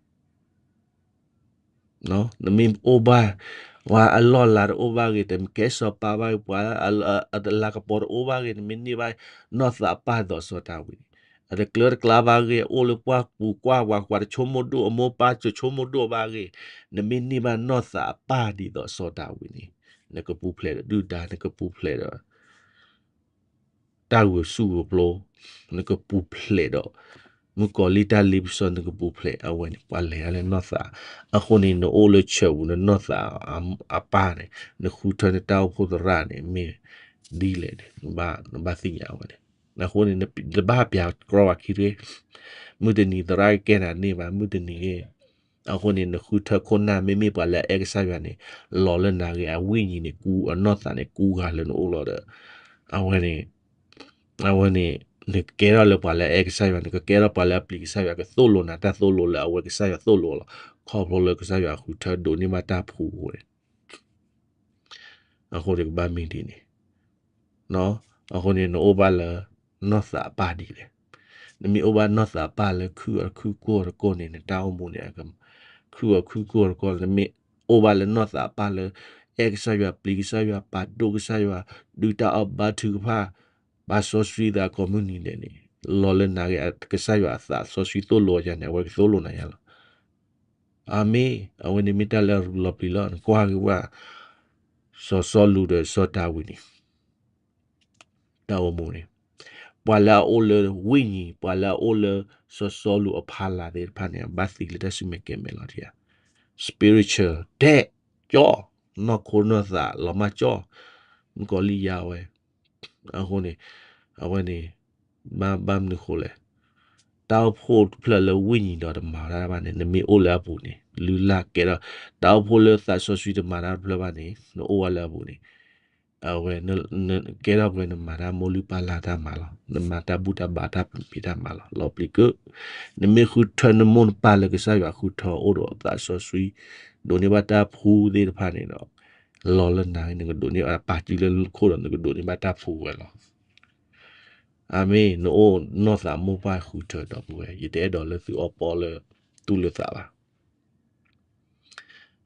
နမ့ၢ်အိၣ်ဘၣ် ပှၤအလီၢ်အလၤတအိၣ်ဘၣ်ဂ့ၤ တကဲစီၤပၤဘၣ်ဂ့ၤ ပှၤအလၤကပီၤတအိၣ်ဘၣ်ဂ့ၤ နမ့ၢ်န့ၢ်ဘၣ်နီၢ်သးအပၢ်ဒ်သိးစီၤဒၤဝံးန့ၣ် အတကျၢတကျါဘၣ်ဂ့ၤ အအိၣ်လၢပှၢ်ပူၤကွၢ်ဝၤ ပှၤတဆိကမိၣ်ဒိၣ် အမိၢ်ပၢ်တဆိကမိၣ်ဒိၣ်ဘၣ်ဂ့ၤ နမ့ၢ်န့ၢ်ဘၣ်နီၢ်သးအပၢ်ဒ်သိးစီၤဒၤဝံးန့ၣ် နကပူၤဖျဲးဒီးဒုၣ်ဒါ နကပူၤဖျဲးဒီး တၢ်ဂုာ်ဆူၣ်ဂုာ်ပျိ, နကပူၤဖျဲးဒီး မုၣ်ကီၤလံၢ်တၢ်လ့ပစီ နကပူၤဖျဲး အဝဲန့ၣ် ပှၤလဲၤတၢ်လၢနီၢ်သး, အဃိန့ၣ် နအိၣ်လၢဆၢပူၤ နနီၢ်သးအပၢ်န့ၣ် နဃုထၢနတၢ်အိၣ်ဖှိၣ်သရၣ်န့ၣ် မ့ၢ်ဒ်လဲၣ်န့ၣ် နဘၣ်သ့ၣ်ညါအဝဲန့ၣ်, အဃိန့ၣ် နတဘၣ်ပျၢၤကြီဘၣ်ခံဂ့ၤ, မုၢ်တနံၤသရၣ်ကကဲနၤန့ၢ်ဘၣ် မုၢ်တနံၤဂ့ၤ အဃိန့ၣ် နဃုထၢခိၣ်နၢ် မ့မ့ၢ်ပှၤလၢအအဲၣ်ကစၢ်ယွၤန့ၣ် လီၤလၢနၤဂ့ၤ အဝိညာဉ်န့ၣ် ကူအနီၢ်သးန့ၣ် ကူဂၤလၢနအိၣ်လီၤဒီး အဝဲန့ၣ် အဝဲန့ၣ် နကကဲထီၣ်လၢပှၤလၢအအဲၣ်ကစၢ်ယွၤ နကကဲထီၣ်ပှၤလၢအပျံၤကစၢ်ယွၤ ကသိၣ်လိနၤတၢ်သိၣ်လိလၢအဝဲကစၢ်ယွၤသိၣ်လိလီၤ. ခီဖျိလၢကစၢ်ယွၤဃုထၢဒိးန့ၢ်ဘၣ်တၢ်ဖှူအဃိန့ၣ် အဃိန့ၣ်ကဘၣ်မ့ၢ်ဒ်န့ၣ် အဃိန့ၣ် နအိၣ်ဘၣ်လၢနီၢ်သးအပၢ်ဒ်လဲၣ်. နမ့ၢ်အိၣ်ဘၣ်နီၢ်သးအပၢ်လၢခုၣ်အီၤခုၣ်ကိၢ်တကိၢ်န့ၣ် နတၢ်အိၣ်မူန့ၣ် ခုၣ်အီၤခုၣ်ကိၢ်တကိၢ် နမ့ၢ်အိၣ်ဘၣ်လၢနီၢ်သးအပၢ်လၢ အဲၣ်ကစၢ်ယွၤ ပျံၤကစၢ်ယွၤ ပာ်ဒိၣ်ကစၢ်ယွၤ ဒုၣ်တၢ်အီၣ်ဘါထုကဖၣ် ဘါစီဆှံသးကိးမုၢ်နံၤဒဲးန့ၣ် လီၤလၢနၤဂ့ၤ ကစၢ်ယွၤအသးစီဆှံသိၣ်လိယၤန့ၣ် အဝဲကသိၣ်လိနၤယၤလီၤ. အၤမ့ၣ်, အဝဲန့ၣ်မ့ၢ်တၢ်လၢအလီၤပျံၤလီၤ. နကွၢ်က့ၤဝဲ စီၤစီလူးဒီးစီၤဒၤဝံးန့ၣ် တၢ်အိၣ်မူန့ၣ် ပှၤလၢအအိၣ်လၢဝိညာဉ် ပှၤလၢအအိၣ်လၢစီၤစီလူးအဖီလာ်သ့ၣ်တဖၣ်န့ၣ် အဘၣ်သံလၢတၢ်ဆူမဲာ်ကဲမဲာ်လီၤ. spiritual dead ကၠီ နီၢ်ခိနီၢ်သးလီၤမၢ်ကၠီ မုၣ်ကီၤလံၢ်ယါဝဲ အဃိန့ၣ် အဝဲန့ၣ် ဘၣ်မနုၤဃိလဲၣ်. တၢ်အိၣ်ဖှိၣ်တဖျၢၣ်လၢဝိညာဉ်ဒီးတမၤတၢ်ဘၣ်န့ၣ် နမ့ၢ်အိၣ်လၢအပူၤန့ၣ် လုၢ်လၢ်ကဲထီၣ် တၢ်အိၣ်ဖှိၣ်လၢသးစီဆှံတမၤတၢ်တဖျၢၣ်ဘၣ်န့ၣ် နအိၣ်ဝဲလၢအပူၤန့ၣ် အဝဲ ကဲထီၣ်ပှဲၤနမၤတၢ်မိၢ်လုၢ်ပၢ်လၢ်တၢ်မၤလီၤ. နမၤတၢ်ဘူၣ်တၢ်ဘါတၢ်ဖံးတၢ်မၤလီၤ. လီၤပျံၤကၢ နမ့ၢ်ဃုထၢနမိၢ်နပၢ်လၢကစၢ်ယွၤဃုထၢအိၣ်ဒီးသးစီဆှံ ဒိးန့ၢ်ဘၣ်တၢ်ဖှူသ့ၣ်တဖၣ်န့ၣ်ဒီး လီၤလၢနၤ နကဒိးန့ၢ်ဘၣ်ပာ်စုလၢခိၣ်ဒီး နကဒိးန့ၢ်ဘၣ်တၢ်ဖှူဝဲလီၤ. အၤမ့ၣ်, နအိၣ်နီၢ်သးမိၢ်ပၢ်ဃုထၢဒီပုၢ်ဝဲၢ်, ယတအဲၣ်ဒိးလၢသုအီပီလၢသူၣ်လၢသးဘၣ်.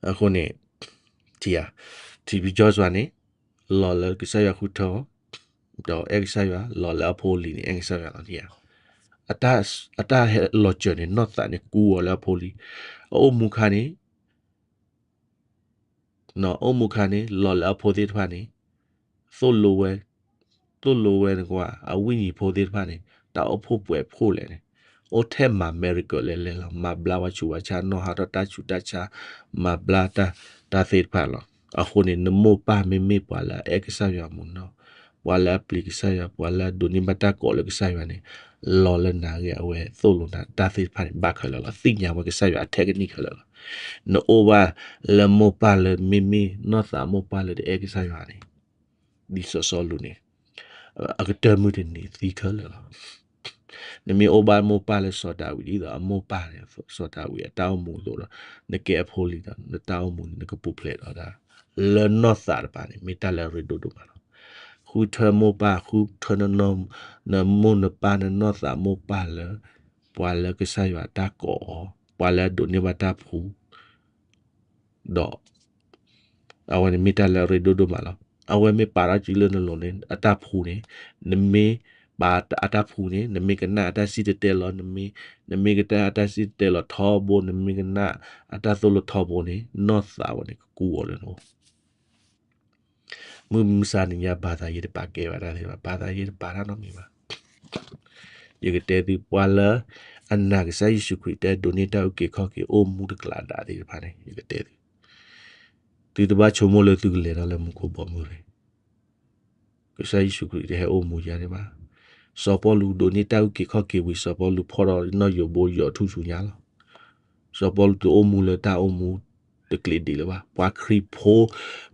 အဃိန့ၣ် ထံဧါ, ထံပကီစွာန့ၣ် လီၤလၢကစၢ်ယွၤဃုထၢအီၤ, ဒီးအဲၣ်ကစၢ်ယွၤ လီၤလၢအဖိအလံၤန့ၣ် အဲၣ်ကစၢ်ယွၤလီၤ. ထံဧါ, အတၢ်ဟဲလီၤစၢၤန့ၣ် နီၢ်သးန့ၣ်ကူအီၤလၢအဖိအလံၤ, အအိၣ်မူခါန့ၣ် အိၣ်မူခါန့ၣ် လီၤလၢအဖိသ့ၣ်တဖၣ်န့ၣ် သိၣ်လိဝဲ, သိၣ်လိဝဲနကွၢ် အဝိညာဉ်ဖိသ့ၣ်တဖၣ်န့ၣ် တၢ်အိၣ်ဖှိၣ်ပှဲၤဖှိၣ်လဲၣ်န့ၣ် အိၣ်ထဲမၤ miracle လဲၣ်လဲၣ်လီၤ. မၤဘျါဝဲဆူးဝဲဆါ နီၢ်ဟးထီၣ်တၢ်ဆူးတၢ်ဆါ မၤဘျါတၢ် တၢ်သ့ၣ်တဖၣ်လီၤ. အဃိန့ၣ် နမိၢ်ပၢ်မ့မ့ၢ်ပှၤလၢအအဲၣ်ကစၢ်ယွၤမူနီၢ်, ပှၤလၢအပျံၤကစၢ်ယွၤ ပှၤလၢအဒိးန့ၢ်ဘၣ်တၢ်ကိးလၢကစၢ်ယွၤန့ၣ် လီၤလၢနၤဂ့ၤ အဝဲသိၣ်လိနၤ တၢ်သ့ၣ်တဖၣ်န့ၣ် ဘၣ်ခဲလၢာ်လီၤ. သ့ၣ်ညါဝဲကစၢ်ယွၤအထဲကနံၣ်ခဲလၢာ်လီၤ. နအိၣ်ဘၣ်လၢမိၢ်ပၢ်လၢမ့မ့ၢ်နီၢ်သးမိၢ်ပၢ်လၢတအဲၣ်ကစၢ်ယွၤန့ၣ် ဒ်စီၤစီလူးန့ၣ် အကတၢၢ်မုၢ်တနံၤသံခဲလၢာ်လီၤ. နမ့ၢ်အိၣ်ဘၣ်မိၢ်ပၢ်လၢစီၤဒၤဝံး ဒ်သိးအမိၢ်ပၢ်န့ၣ် စီၤဒၤဝံးအတၢ်အိၣ်မူအသိးဒီး နကဲအဖိလံဒီး နတၢ်အိၣ်မူန့ၣ် နကပူၤဖျဲးဒီးတၢ် လၢနီၢ်သးတပၤန့ၣ် မ့ၢ်တၢ်လၢအရ့ဒိၣ်ဒိၣ်မးလီၤ. ဃုထၢမိၢ်ပၢ် ဃုထၢန နမိၢ်နပၢ် နနီၢ်သးမိၢ်ပၢ်လၢ ပှၤလၢကစၢ်ယွၤတၢ်ကိးအီၤ ပှၤလၢအဒိးန့ၢ်ဘၣ်တၢ်ဖှူ ဒီး အဝဲန့ၣ်မ့ၢ်တၢ်လၢအရ့ဒိၣ်ဒိၣ်မးလီၤ. အဝဲမ့ၢ်ပာ်ထီၣ်စုလၢနလိၤန့ၣ် အတၢ်ဖှူန့ၣ် နမ့ၢ်ပာ်အတၢ်ဖှူန့ၣ် နမ့ၢ်ကနၣ်အတၢ်စံၣ်တဲၤတဲလီၤ နမ့ၢ်ကနၣ်အတၢ်စံၣ်တဲၤတဲလီၤထီဘိ နမ့ၢ်ကနၣ်အတၢ်သိၣ်လိထီဘိန့ၣ် နီၢ်သးဝဲန့ၣ်ကကူအီၤလၢနအိၣ် မုၢ်မဆါနံၤညါ ဘၣ်သးယဲတပာ်ကဲဘၣ်တၢ်သ့ဘၣ်, ဘၣ်သးယဲတပာ်တၢ်နီတမံၤဘၣ်. ယကတဲသု ပှၤလၢအနာ်ကစၢ်ယ့ၣ်ၡူးခရံာ် တဲဒိးန့ၢ်တၢ်အုၣ်က့ၤခီၣ်က့ၤ အိၣ်မူတကျးဒၣ်သ့ၣ်တဖၣ်န့ၣ် ယကတဲသု, သုတဘၣ်ဆိကမိၣ်လၢသုကလဲၤထီၣ်လၢမူခိၣ်ဘီမုၢ်တဂ့ၤ. ကစၢ်ယ့ၣ်ၡူးခရံာ်တဟဲအိၣ်မူယၤန့ၣ်ဘၣ်. စီၤပီလူးဒိးန့ၢ်တၢ်အုၣ်က့ၤခီၣ်က့ၤဝံၤ စီၤပီလူးဖီၣ်ထီၣ်နီၣ်ယိၤဘိယိၤထူၣ်ဆူညါလီၤ. စီၤပီလူးတအိၣ်မူလၢတၢ်အိၣ်မူတကျ့ၤဒံးလၢၤဘၣ်. ပှၤခရံာ်ဖိ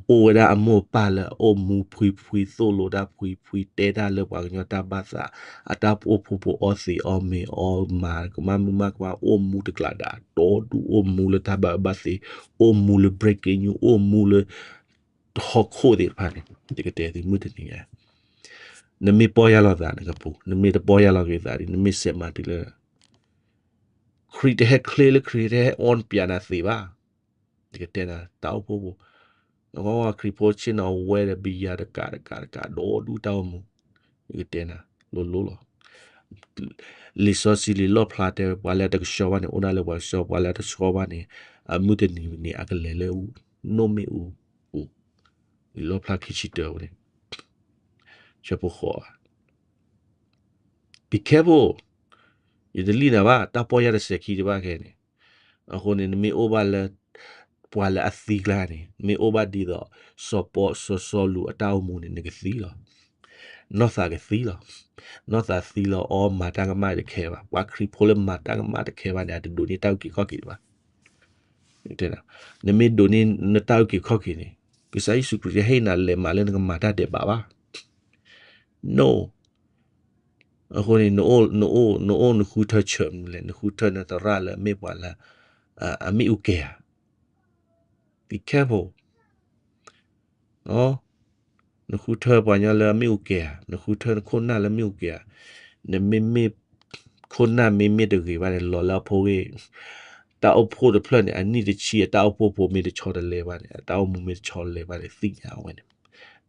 အိၣ်ဝဲဒၣ်အမိၢ်အပၢ်လၢအအိၣ်မူဖှံဖှံ သိၣ်လိတၢ်ဖှံဖှံ တဲတၢ်လၢပှၤကညီတၢ်ဘၣ်သး, အတၢ်အိၣ်ဖှိၣ်ဖိအီသံးအီမ့ၤအီမၤကမၣ်မုာ်မၤကမၣ် အိၣ်မူတကျးဒၣ် ဒီဒူၣ်အိၣ်မူလၢတၢ်ဘၣ်အၢဘၣ်သီ, အိၣ်မူလၢ breaking news အိၣ်မူလၢ ဟီၣ်ခိၣ်သ့ၣ်တဖၣ်န့ၣ် ယကတဲသုမုၢ်တနံၤညါ နမ့ၢ်ပီၢ်ယၢ်လီၤသးနကပူၤ, နမ့ၢ်တပီၢ်ယၢ်လီၤက့ၤသးဒီး နမ့ၢ်စဲးမၤတုၤလၢ ခရံာ်တဟဲချ့လၢခရံာ်တဟဲအီနပျးနၤသ့ဘၣ်. ယကတဲနၤ တၢ်အိၣ်ဖှိၣ်ဖိ, ခရံာ်ဖိဆ့ၣ်နီၤဝဲဒီးဘံယၤတကးတကးတကး ဒီဒူၣ်တၢ်အိၣ်မူ, ယကတဲနၤ လိၤလိၤလီၤ. လံာ်စီဆှံလံာ်လီၣ်ဖျါတဲဝဲ ပှၤလၢအတကဆှီဘၣ်န့ၣ် အိၣ်ဒၣ်လၢပှၤကဆှီ, ပှၤလၢအတဆှီဘၣ်န့ၣ် အမုၢ်တနံၤန့ၣ် အကလဲၤလၢအူ, နိၣ်မ့ၣ်အူပူၤ, လံာ်လီၣ်ဖျါခံဆံတၢဝဲန့ၣ် ဆၢဖိဃိးဧါ Be careful, ယတလံၣ်နၤဘၣ် တၢ်ပီၢ်ယၢ်တစဲးခံတဘၣ်ခဲန့ၣ်. အဃိန့ၣ် နမ့ၢ်အိၣ်ဘၣ်လၢ ပှၤလၢအသံကျါန့ၣ် မ့ၢ်အိၣ်ဘၣ်ဒ်သိး စီၤပီ စီၤစီလူးအတၢ်အိၣ်မူန့ၣ် နကသံလီၤ. နီၢ်သးကသံလီၤ. နီၢ်သးသံလီၤအီ မၤတၢ်ကမၣ်တခဲဘၣ်. ပှၤခရံာ်ဖိလၢမၤတၢ်ကမၣ်တခဲဘၣ်န့ၣ် အတဒိးန့ၢ်တၢ်အုၣ်က့ၤခီၣ်က့ၤဘၣ်. နမ့ၢ်ဒိးန့ၢ်နတၢ်အုၣ်က့ၤခီၣ်က့ၤန့ၣ် ကစၢ်ယ့ၣ်ၡူးခရံာ်တဟ့ၣ်နၤလဲၤမၤလၢနကမၤတၢ်ဒဲးဘးဘၣ်. No. အဃိန့ၣ် နအိၣ် နအိၣ် နအိၣ်နဃုထၢဆၢမနုၤလဲၣ်, နဃုထၢနသရၣ်လၢအမ့ၢ်ပှၤလၢ အမ့ၣ်အူကဲၤဧါ. Be careful. နဃုထၢပှၤကညီလၢအမ့ၣ်အူကဲၤဧါ, နဃုထၢနခိၣ်နၢ်လၢမ့ၣ်အူကဲၤဧါ. နမ့မ့ၢ် ခိၣ်နၢ်မ့မ့ၢ်တဂ့ၤဘၣ်န့ၣ် လီၤလၢအဖိဂ့ၢ်, တၢ်အိၣ်ဖှိၣ်တဖျၢၣ်န့ၣ် အနံၣ်တဆံအတၢ်အိၣ်ဖှိၣ်ဖိမ့ၢ်တဆီတလဲဘၣ်န့ၣ် အတၢ်အိၣ်မူမ့ၢ်တဆီတလဲဘၣ်န့ၣ် သ့ၣ်ညါဝဲန့ၣ်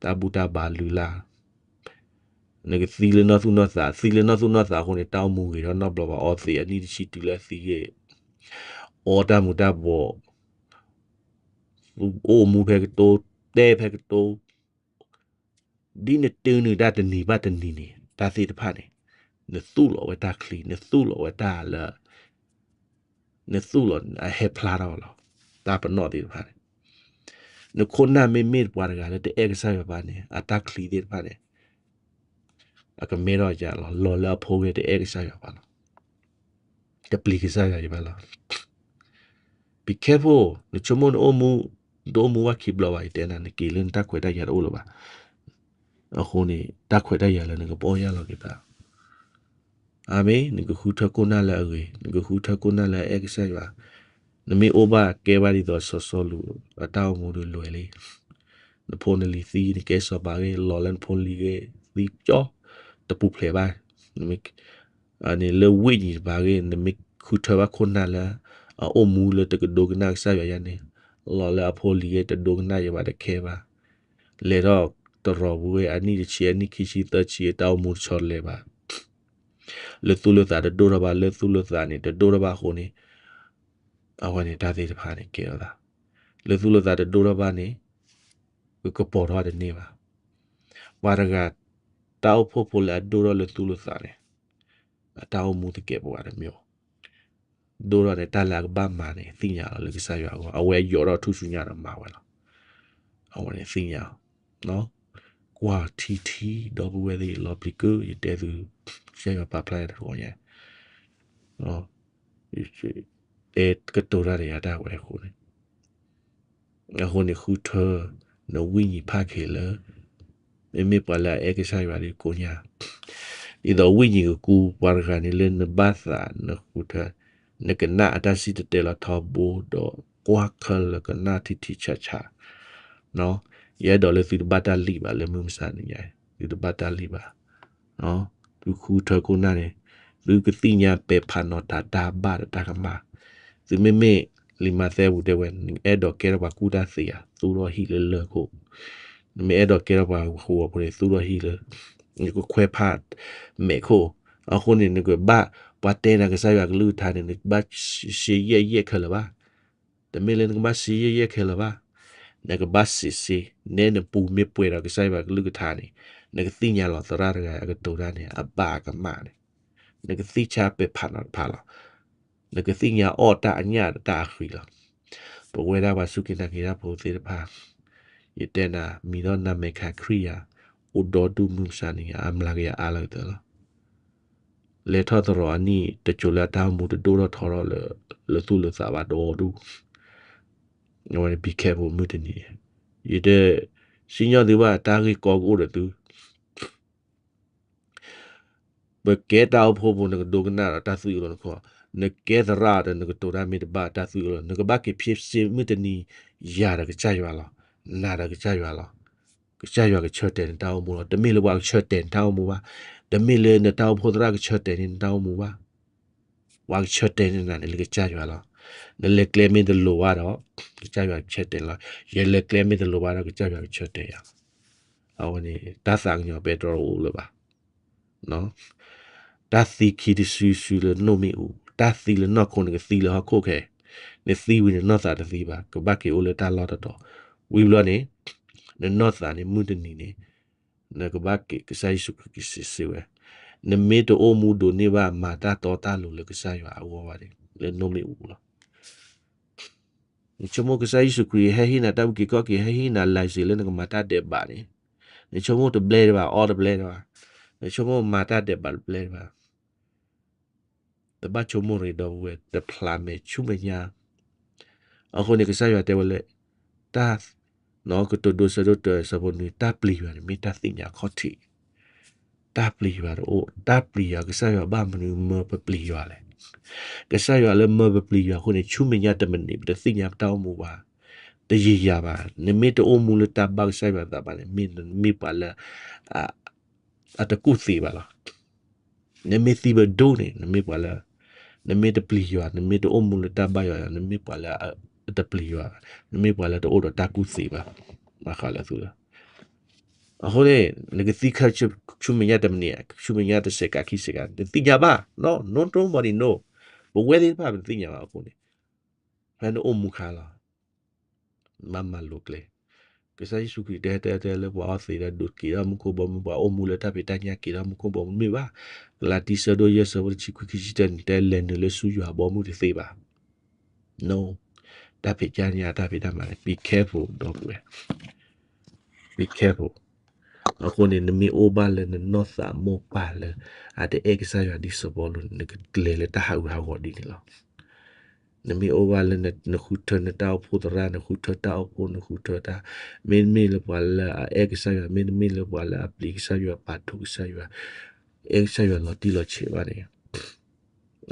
တၢ်ဘူၣ်တၢ်ဘါလုၢ်လၢ် နကသံလၢနီၢ်သူၣ်နီၢ်သး, သံလၢနီၢ်သူၣ်နီၢ်သးအဃိန့ၣ် တၢ်အိၣ်မူဂ့ၤထီၣ်နီတဘျီဘၣ်, အီသံးအနံၣ်တဆံတုၤလၢအသံဂ့ၢ်, အီတၢ်မူၤတၢ်ဘှီး, အိၣ်မူဖဲကတိၤ, တဲဖဲကတိၤ, ဒ်နတုၤနုၤတၢ်တနံၤဘၣ်တနံၤန့ၣ် တၢ်သ့ၣ်တဖၣ်န့ၣ် နသူၣ်လီၤဝဲတၢ်ချံ, နသူၣ်လီၤဝဲတၢ်လၢ နသူၣ်လီၤ အဟဲဖျါထီၣ်လီၤ. တၢ်ပနီၣ်သ့ၣ်တဖၣ်န့ၣ် နခိၣ်နၢ်မ့မ့ၢ်ပှၤတဂၤလၢတအဲၣ်ကစၢ်ယွၤဘၣ်န့ၣ် အတၢ်ချံသ့ၣ်တဖၣ်န့ၣ် အကမဲထီၣ်ယၤလီၤ. လီၤလၢအဖိဂ့ၢ်တအဲၣ်ကစၢ်ယွၤဘၣ်လီၤ. တပျံၤကစၢ်ယွၤယံၤဘၣ်လီၤ. Be careful, နဆိကမိၣ်နအိၣ်မူ, တအိၣ်မူဘၣ်ခံဘျီဘၣ် ယတဲနၤ နက့ၤလၢနတၢ်ခွဲးတၢ်ယာ်တအိၣ်လၢၤဘၣ်. အဃိန့ၣ် တၢ်ခွဲးတၢ်ယာ်လၢနကပီၢ်ယၢ်လီၤက့ၤသး အၤမ့ၣ်, နကဃုထၢခိၣ်နၢ်လၢအဂ့ၤ, နကဃုထၢခိၣ်နၢ်လၢအအဲၣ်ကစၢ်ယွၤ, နမ့ၢ်အိၣ်ဘၣ်ကဲဘၣ်ဒ်သိးစီၤစီလူး အတၢ်အိၣ်မူဒီးလွဲၢ်လံ. နဖိနလံၤသံ နကဲစီၤပၤဂ့ၢ် လီၤလၢနဖိနလံၤဂ့ၢ် သံကၠီ တပူၤဖျဲးဘၣ်. နမ့ၢ် န့ၣ်လၢဝိညာဉ်တပၤဂ့ၢ် နမ့ၢ်ဃုထၢဘၣ်ခိၣ်နၢ်လၢ အအိၣ်မူလၢတကဒိကနၣ်ကစၢ်ယွၤယါန့ၣ် လီၤလၢအဖိလံၤဂ့ၢ် တဒိကနၣ်ယဘၣ်တခဲဘၣ်. လဲၤထီၣ်တရီးပူၤဂ့ၢ် အနံၣ်တဆံ အနံၣ်ခံဆံ သၢဆံ တၢ်အိၣ်မူတဆီတလဲဘၣ်. လၢသူၣ်လၢသးတဒိၣ်ထီၣ်ဘၣ်, လၢသူၣ်လၢသးန့ၣ် တဒိၣ်ထီၣ်ဘၣ်အဃိန့ၣ် အဝဲန့ၣ်တၢ်သ့ၣ်တဖၣ်န့ၣ်ကဲထီၣ်သး လၢသူၣ်လၢသးတဒိၣ်ထီၣ်ဘၣ်န့ၣ် ကကပီၤထီၣ်တန့ၢ်ဘၣ်. ပှၤတဂၤ တၢ်အိၣ်ဖှိၣ်ဖိလၢအဒိၣ်ထီၣ်လၢသူၣ်လၢသးန့ၣ် အတၢ်အိၣ်မူသကဲးပဝးတမ့ၢ်ဘၣ်. ဒိၣ်ထီၣ်န့ၣ် တၢ်လၢအကဘၣ်မၤန့ၣ် သ့ၣ်ညါလီၤလၢကစၢ်ယွၤအဂီၢ် အဝဲယိးထီၣ်ထူၣ်စုညါဒီးမၤဝဲလီၤ. အဝဲန့ၣ်သ့ၣ်ညါလီၤ. ကွၢ်ထံထံ ဒီပုၢ်ဝဲၢ်သ့ၣ် လီၤပျံၤကုၢ် ယတဲသု ကစၢ်ယွၤပာ်ဖျါယၤတဂီၤညါ တဲကတိၤတၢ်ဒီးယၤတၢ်ဝဲအဃိန့ၣ် အဃိန့ၣ်ဃုထၢ နဝိညာဉ်ဖးက့ၤလၢ မ့မ့ၢ်ပှၤလၢအအဲၣ်ကစၢ်ယွၤဒီးကိးညါ ဒ်သိးဝိညာဉ်ကကူ ပှၤတဂၤန့ၣ်လၢနဘၣ်သးနဃုထၢ နကနၣ်အတၢ်စံၣ်တဲၤတဲလီၤထီဘိဒီး ကွၢ်ခဲလၢာ်ကနၣ်ထံထံဆးဆး ယအဲၣ်ဒိးလၢသုတဘၣ်တၢ်လံၣ်ဘၣ်လၢမုၢ်မဆါတနံၤညါအံၤ သုတဘၣ်တၢ်လံၣ်ဘၣ် သုဃုထၢခိၣ်နၢ်န့ၣ် သုကသ့ၣ်ညါပဲာ်ဖးနီၤတၢ်တၢ်ဘၣ်ဒီးတၢ်ကမၣ် သုမ့မ့ၢ်လံာ်မးသဲပူၤတဲဝဲ နအဲၣ်ဒိးကဲထီၣ်ပှၤကူၣ်တၢ်သ့ဧါ သူၣ်ထီၣ်ဟံၣ်လၢလၢၢ်ခိၣ် နမ့ၢ်အဲၣ်ဒိးကဲထီၣ်ပှၤဟူးဂီၤဖိန့ၣ် သူၣ်ထီၣ်ဟံၣ်လၢ နကခွဲးဖးမဲာ်ခိၣ် အဃိန့ၣ် နကဘၣ် ပှၤတဲနၤကစၢ်ယွၤကလုၢ်ကထါန့ၣ် နဘၣ်စ့ယဲၢ်ယဲၢ်ခဲလၢာ်ဘၣ် တမ့ၢ်လၢနကဘၣ်စ့ယဲၢ်ယဲၢ်ခဲလၢာ်ဘၣ် နကဘၣ်စ့စ့ နဲနပူၤမ့ၢ်ပှဲၤဒီးကစၢ်ယွၤကလုၢ်ကထါန့ၣ် နကသ့ၣ်ညါလီၤသရၣ်တဂၤအကတိၤတၢ်န့ၣ် အဘၣ်အကမၣ်န့ၣ် နကသ့ၣ်ညါပဲာ်ဖးနီၤတဖၣ်လီၤ. နကသ့ၣ်ညါအီၣ်တၢ်အညၣ်ဒီးတၢ်အဃံလီၤ. ပဝဲဒၣ်ပှၤစူၢ်က့ၤနာ်က့ၤတၢ်ဖိသ့ၣ်တဖၣ် ယတဲနၤ မံၤဒီးနမဲာ်ခးခရံာ်ယၤ အိၣ်ဒီဒူၣ်မုၢ်မဆါနံၤညါ အမျးကယၤအါလၢကတၢၢ်လီၤ. လဲၤထီၣ်သရိာ်အနံၣ် တစိၤလၢအတၢ်အိၣ်မူတဒိၣ်ထီၣ်ထီထီၣ်လၢ လၢသူၣ်လၢသးဘၣ်ဒီဒူၣ် အဝဲန့ၣ် be careful မုၢ်တနံၤန့ၣ် ယတစံၣ်ညီၣ်သုဘၣ် တၢ်ဂ့ၢ်ကီကအိၣ်ဒီးသု ပကဲတၢ်အိၣ်ဖှိၣ်ဖိ နကဒိကနၣ်ဒီးတၢ်သွံၣ်အၢလီၤနခီၣ်, နကဲသရၣ်ဒီးနကတိၤတၢ်မ့ၢ်တဘၣ်တၢ်သွံၣ်အၢလီၤ, နကဘၣ်က့ၤဖံးစ့မုၢ်တနံၤ ယၤဒီးကစၢ်ယွၤလီၤ, နၤဒီးကစၢ်ယွၤလီၤ. ကစၢ်ယွၤကဆၢတဲာ်နတၢ်အိၣ်မူလီၤ. တမ့ၢ်လၢပှၤကဆၢတဲာ်နတၢ်အိၣ်မူဘၣ်, တမ့ၢ်လၢနတၢ်အိၣ်ဖှိၣ်သရၣ်ကဆၢတဲာ်န့ၢ်နတၢ်အိၣ်မူဘၣ်. ပှၤကဆၢတဲာ်န့ၢ်နၤန့ၣ်လၢကစၢ်ယွၤလီၤ. နလဲၤကျဲမ့ၢ်တလိၤဘၣ်ဒီး ကစၢ်ယွၤကဆၢတဲာ်လီၤ. ယလဲၤကျဲမ့ၢ်တလိၤဘၣ်ဒီး ကစၢ်ယွၤကဆၢတဲာ်ယၤလီၤ. အဝဲန့ၣ် တၢ်သးကညီၤပဲတြီတအိၣ်လၢၤဘၣ်. တၢ်သံခံတစုစုလၢနိၣ်မ့ၣ်အူ, တၢ်သံလၢနီၢ်ခိန့ၣ် ကသံလၢဟီၣ်ခိၣ်ခဲ, နသံဝံၤန့ၣ်နီၢ်သးတသံဘၣ်, ကဘၣ်က့ၤအိၣ်လၢတၢ်လီၢ်တတီၤ. ဝံၤဘျီန့ၣ် နနီၢ်သးန့ၣ်မုၢ်တနံၤန့ၣ် နကဘၣ်က့ၤ ကစၢ်ယ့ၣ်ၡူးခရံာ်ကစံးစ့ၢ်ဝဲ, နမ့ၢ်တအိၣ်မူဒိးန့ၢ်ဘၣ် မၤတၢ်တီတၢ်လိၤလၢကစၢ်ယွၤအဂီၢ်ဘၣ်န့ၣ် လၢနိၣ်မ့ၣ်အူလီၤ. နဆိကမိၣ်ကစၢ်ယ့ၣ်ၡူးခရံာ်ဟဲဟ့ၣ်နၤတၢ်အုၣ်က့ၤခီၣ်က့ၤ ဟဲဟ့ၣ်နၤ license လၢနကမၤတၢ်ဒဲးဘးန့ၣ်, နဆိကမိၣ်တဘျဲဒံးဘၣ်, အီၣ်တဘျဲဒံးဘၣ်, နဆိကမိၣ်မၤတၢ်ဒဲးဘးတဘျဲဒံးဘၣ်. တဘၣ်ဆိကမိၣ်ရ့ဒီပုၢ်ဝဲၢ် တဖျးမဲာ်ဆူမဲာ်ညါ. အဃိန့ၣ် ကစၢ်ယွၤတဲဝဲလၢ တၢ် ကတိၤဒိဆၢဒိၣ်တၢ အဆၢဖိနွံ တၢ်ပျံၤယွၤန့ၣ် မ့ၢ်တၢ်သ့ၣ်ညါအခီၣ်ထံး. တၢ်ပျံၤယွၤတအိၣ်, တၢ်ပျံၤယွၤ ကစၢ်ယွၤဘၣ်မနုၤမၢပပျံၤယွၤလဲၣ်. ကစၢ်ယွၤလၢမၢပပျံၤယွၤအဃိန့ၣ် ဆူမဲာ်ညါတမံၤန့ၣ် ပတသ့ၣ်ညါပတၢ်အိၣ်မူဘၣ်, တယံာ်ယၤဘၣ်. နမ့ၢ်တအိၣ်မူလၢတၢ်ဘၣ်ကစၢ်ယွၤအသးဘၣ်န့ၣ် မ့ၢ်နမ့ၢ်ပှၤလၢ အတကူၣ်သ့ဘၣ်လီၤ. နမ့ၢ်သံပဒိၣ်န့ၣ် နမ့ၢ်ပှၤလၢ နမ့ၢ်တပျံၤယွၤ, နမ့ၢ်တအိၣ်မူလၢတၢ်ဘၣ်ယွၤ, နမ့ၢ်ပှၤလၢအတပျံၤယွၤ, နမ့ၢ်ပှၤလၢတအိၣ်ဒီးတၢ်ကူၣ်သ့ဘၣ်, ဘၣ်ဃးလၢသုလၢ အဃိန့ၣ် နကသံခါဆူမဲာ်ညါတမံၤ, ဆူမဲာ်ညါတစဲးကးခံစဲးကး တသ့ၣ်ညါဘၣ်, no, no, nobody know. ပဝဲသ့ၣ်တဖၣ်ပတသ့ၣ်ညါဘၣ်အဃိန့ၣ် ဖဲနအိၣ်မူခါလီၤ မၤမၤလိၤကျဲ. ကစၢ်ယ့ၣ်ၡူးခရံာ်တဲတဲတဲလၢပှၤအီသံးဒီးဒိးက့ၤထီၣ်မူခိၣ် ဘီမုၢ်, ပှၤအိၣ်မူလၢတၢ်ဖံးတၢ်ညၣ်က့ၤထီၣ်မူခိၣ် ဘီမုၢ် မ့ၢ်ဘၣ်. ကလၤတံ ဆၢဒိၣ်ယဲၢ် ဆၢဖိတဆံခွံ ခံဆံတၢန့ၣ် တဲလဲၤနုာ်လၢဆူယွၤအဘီအမုၢ်တသ့ဘၣ်. No. တၢ်ဖံးတၢ်ညၣ် တၢ်ဖံးတၢ်မၤန့ၣ် be careful ဒီပုၢ်ဝဲၢ် be careful. အဃိန့ၣ် နမ့ၢ်အိၣ်ဘၣ်လၢနနီၢ်သးမိၢ်ပၢ်လၢ အတအဲၣ်ကစၢ်ယွၤဒ်စီၤပီလူးန့ၣ် နကကျဲၤလၢတၢ်ဟးဂူာ်ဟးဂီၤဒ်န့ၣ်လီၤ. နမ့ၢ်အိၣ်ဘၣ်လၢနဃုထၢနတၢ်အိၣ်ဖှိၣ်သရၣ်, နဃုထၢတၢ်အိၣ်ဖှိၣ်, နဃုထၢတၢ်, မ့တမ့ၢ်လၢပှၤလၢအအဲၣ်ကစၢ်ယွၤ, မ့တမ့ၢ်လၢပှၤလၢအပျံၤကစၢ်ယွၤ, ပာ်ထူကစၢ်ယွၤ, အဲၣ်ကစၢ်ယွၤလီၤတံၢ်လီၤဆဲးဘၣ်န့ၣ်,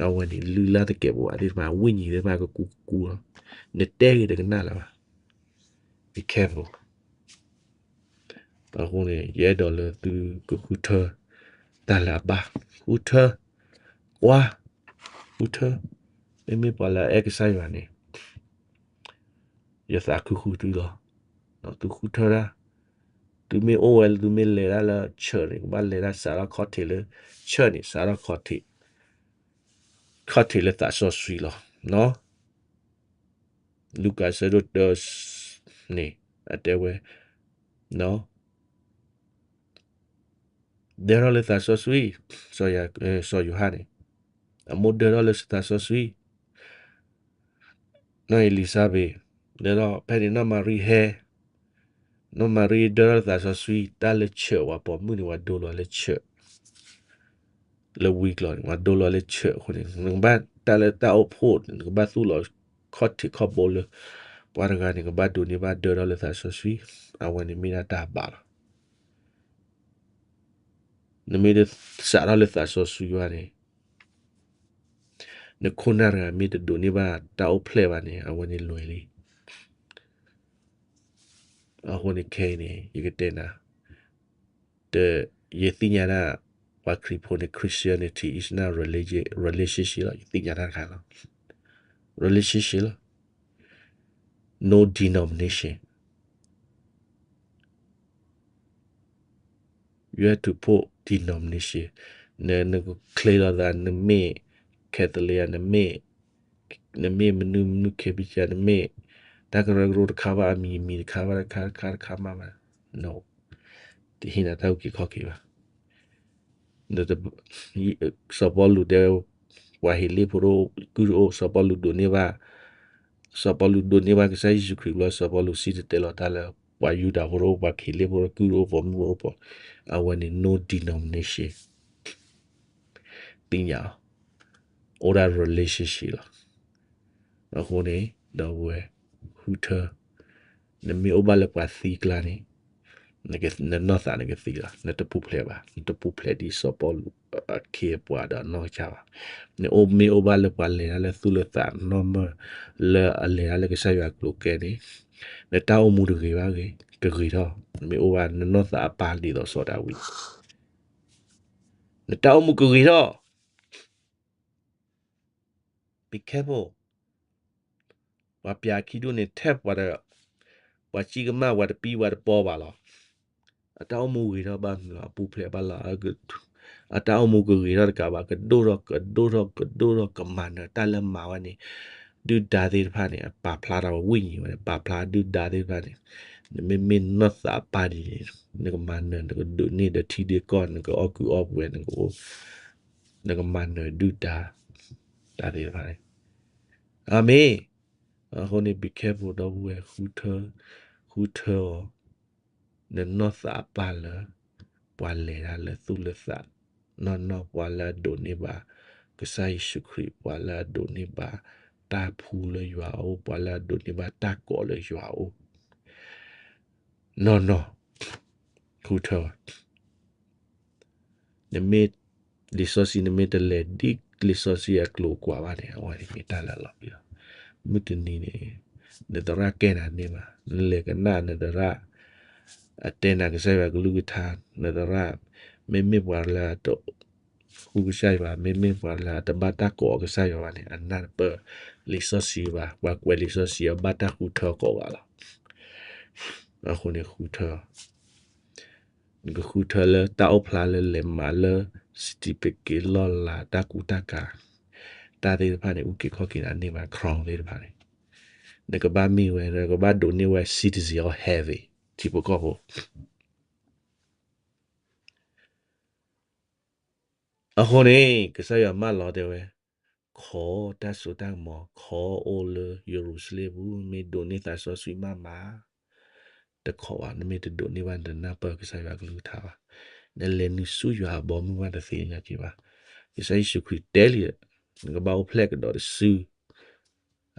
အဝဲန့ၣ် လုၢ်လၢ်သကဲးပဝးသ့ၣ်တဖၣ် ဝိညာဉ်သ့ၣ်တဖၣ်ကကူကူလီၤ. နတဲဂ့ၤတကနၣ်လၢၤဘၣ်. Be careful. အဃိန့ၣ် ယအဲၣ်ဒိးလၢသုကဃုထၢ တၢ်လၢအဘၣ်, ဃုထၢ, ကွၢ်, ဃုထၢ, မ့မ့ၢ်ပှၤလၢအအဲၣ်ကစၢ်ယွၤန့ၣ် ယသးခုဃုာ်သုလီၤ. သုဃုထၢတၢ်, သုမ့ၢ်အိၣ်ဝဲလၢသုမ့ၢ်လဲၤတၢ်လၢ church န့ၣ် ကဘၣ်လဲၤတၢ်စးထီၣ်ခီၣ်ထံးလၢ church န့ၣ် စးထီၣ်ခီၣ်ထံး, ခီၣ်ထံးလၢသးစီဆှံလီၤ. လူၤကၣ်ဆၢဒိၣ်တၢန့ၣ် အတဲဝဲ ဒၢထီၣ်လၢသးစီဆှံ, စီၤယိၤဟၣ်န့ၣ် အမိၢ်ဒၢထီၣ်လၢသးစီဆှံ, နီၢ်အ့လံၤစဘ့း, ဒၢထီၣ်ဖဲန့ၣ်နီၢ်မၤရံဟဲ, နီၢ်မၤရံဒၢထီၣ်လၢသးစီဆှံ တၢ်လၢဆၢးဝဲပိာ်မုၣ်န့ၣ် ဝဲဒိလီၤလၢဆၢး လၢဝံကျိာ်န့ၣ် ပှၤဒိလီၤလၢဆၢးအဃိန့ၣ် နကဘၣ်တၢ်လၢတၢ်အိၣ်ဖှိၣ် နကဘၣ်သူၣ်လီၤခီၣ်ထံးခီၣ်ဘိလၢ ပှၤတဂၤန့ၣ် ကဘၣ်ဒိးန့ၢ်ဘၣ်ဒၢထီၣ်လၢသးစီဆှံ, အဝဲန့ၣ်မ့ၢ်ဒၣ်တၢ်ဘၣ်လီၤ. နမ့ၢ်တစးထီၣ်လၢသးစီဆှံဘၣ်န့ၣ် နခိၣ်နၢ်တဂၤမ့ၢ်တဒိးန့ၢ်ဘၣ်တၢ်အိၣ်ဖျဲၣ်ဘၣ်န့ၣ် အဝဲန့ၣ်လွဲၢ်လံ. အဃိန့ၣ်ခဲအံၤန့ၣ် ယကတဲနၤ တ ယသ့ၣ်ညါဒၣ် ပှၤခရံာ်ဖိန့ၣ် Christianity is not religion, relationship လီၤ. ယသ့ၣ်ညါတၢ်တခါလီၤ. Relationship လီၤ. No denomination. You have to put denomination. န နကချ့လီၤသး နမ့ၢ် Catholic နမ့ၢ် နမ့ၢ်မနုၤမနုၤ ခဲပံက နမ့ၢ် တၢ်ကရၢကရိတခါဘၣ် အမံၤမံၤတခါဘၣ် တခါတခါတခါမးဘၣ် no. တဟ့ၣ်နၤတၢ်အုၣ်က့ၤခီၣ်က့ၤဘၣ်. စီၤပီလူးတဲ ပှၤဟ့းလ့ၣ်ဖိတအိၣ် ကုၢ်တအိၣ် စီၤပီလူးဒိးန့ၢ်ဘၣ် စီၤပီလူးဒိးန့ၢ်ဘၣ်ကစၢ်ယ့ၣ်ၡူးခရံာ်ဘျီ စီၤပီလူးစံၣ်တဲၤတဲလီၤတၢ်လၢ ပှၤယူဒၤဖိတအိၣ် ပှၤဟ့းလ့ၣ်ဖိတအိၣ် ကုၢ်တအိၣ် ပိာ်မုၣ်တအိၣ် အဝဲန့ၣ် no denomination. သ့ၣ်ညါအီၤ အိၣ်ဒၣ် relationship လီၤ. အဃိန့ၣ် ဒီပုၢ်ဝဲၢ် ဃုထၢ နမ့ၢ်အိၣ်ဘၣ်လၢပှၤသံကျါန့ၣ် နနီၢ်သးနကသံလီၤ. နတပူၤဖျဲးဘၣ်. နတပူၤဖျဲးဒ်စီၤပီလူးအခ့အပှၤဒီးအနီၢ်ကစၢ်ဘၣ်. နအိၣ်မ့ၢ်အိၣ်ဘၣ်လၢပှၤလဲၤတၢ်လၢသူၣ်လၢသးနီၢ်မၢၢ် လၢအလဲၤတၢ်လၢကစၢ်ယွၤအကျိၤအကျဲန့ၣ် နတၢ်အိၣ်မူတဂ့ၤဘၣ်ဂ့ၤ ကဂ့ၤထီၣ်. နမ့ၢ်အိၣ်ဘၣ်နနီၢ်သးအပၢ်ဒ်သိးစီၤဒၤဝံး နတၢ်အိၣ်မူကဂ့ၤထီၣ်. ပကဲဖိ ပှၤပျးခံဒူၣ်န့ၣ် ထဲပှၤ ပှၤစံၣ်ကမၣ် ပှၤတပံပှၤတပီဘၣ်လီၤ. အတၢ်အိၣ်မူဂ့ၤထီၣ်ဘၣ်မနုၤလီၤ အပူၤဖျဲးဘၣ်လီၤ. အတၢ်အိၣ်မူကဂ့ၤထီၣ်တကးဘၣ် ကဒိၣ်ထီၣ် ကဒိၣ်ထီၣ် ကဒိၣ်ထီၣ် ကမၤနၢၤတၢ်လၢမၤဝဲန့ၣ် ဒုၣ်ဒါသ့ၣ်တဖၣ်န့ၣ် အပာ်ဖျါထီၣ်ဝဲ ဝိညာဉ်ဝဲန့ၣ် ပာ်ဖျါဒုၣ်ဒါသ့ၣ်တဖၣ်န့ၣ် နမ့မ့ၢ်နီၢ်သးပၢ်ဒ်န့ၣ် နကမၤနၢၤ နကဒိးန့ၢ်ဒီးထံဒ့ကီၢ် နကအီၣ်ကုၢ်အီၣ်ပှဲၤ နကအိၣ် နကမၤနၢၤဒုၣ်ဒါ တၢ်သ့ၣ်တဖၣ်န့ၣ် အၤမ့ၣ်. အဃိန့ၣ် ပကဲဖိ ဒီပုၢ်ဝဲၢ် ဃုထၢ ဃုထၢအီၤ နနီၢ်သးအပၢ်လၢ ပှၤလဲၤတၢ်လၢသူၣ်လၢသး နီၢ်နီၢ် ပှၤလၢအဒိးန့ၢ်ဘၣ် ကစၢ်ယ့ၣ်ၡူးခရံာ် ပှၤလၢအဒိးန့ၢ်ဘၣ် တၢ်ဖှူလၢယွၤအအိၣ် ပှၤလၢအဒိးန့ၢ်ဘၣ်တၢ်ကိးလၢယွၤအအိၣ် နီၢ်နီၢ် ဃုထၢ နမ့ၢ် လံာ်စီဆှံ နမ့ၢ်တလဲၤဒ်လံာ်စီဆှံအကျိၤအကွာ်ဘၣ်န့ၣ် အဝဲန့ၣ်မ့ၢ်တၢ်လၢအလီၤပျံၤလီၤ. မုၢ်တနံၤန့ၣ် နသရၣ်ကဲနၤန့ၢ်ဘၣ် နလဲၤကနၣ်နသရၣ် အတဲနၤကစၢ်ယွၤကလုၢ်ကထါ နသရၣ် မ့မ့ၢ်ပှၤလၢအတ ဃုကစၢ်ယွၤ မ့မ့ၢ်ပှၤလၢအတဘၣ်တၢ်ကိးအီၤကစၢ်ယွၤဘၣ်န့ၣ် အနၢ်တပၢၢ်လံာ်စီဆှံဘၣ် ပှၤကွဲးလံာ်စီဆှံအဘၣ်တၢ်ဃုထၢကိးဂၤလီၤ. အဃိန့ၣ်ဃုထၢ နကဃုထၢလၢတၢ်အိၣ်ဖျါလၢလဲၤမၤလၢ certificate လီၢ်လၤ တၢ်ကူတၢ်ကၤ တၢ်သ့ၣ်တဖၣ်န့ၣ် အုၣ်က့ၤခီၣ်က့ၤနၤန့ၢ်ဘၣ် crown သ့ၣ်တဖၣ်န့ၣ် နကဘၣ်မ့ၢ်ဝဲ နကဘၣ်ဒိးန့ၢ်ဝဲ citizen of heaven ထံဖိကီၢ်ဖိ အဃိန့ၣ် ကစၢ်ယွၤမၢလီၤတဲဝဲ, ခိးတၢ်စိတၢ်ကမီၤ ခိးအိၣ်လၢယရူၤၡလ့ၣ်ပူၤ, မ့ၢ်ဒိးန့ၢ်သးစီဆှံမးမး, တခိးဘၣ်, နမ့ၢ်တဒိးန့ၢ်ဘၣ် နတနၢ်ပၢၢ်ကစၢ်ယွၤကလုၢ်ကထါဘၣ်. နလဲၤနုာ်ဆူယွၤအဘီအမုၢ်ဘၣ်တသ့ၣ်ညါက့ၤဘၣ်. ကစၢ်ယ့ၣ်ၡူးခရံာ်တဲလံ, နကဘၣ်အိၣ်ဖျဲၣ်ကဒီးတစု,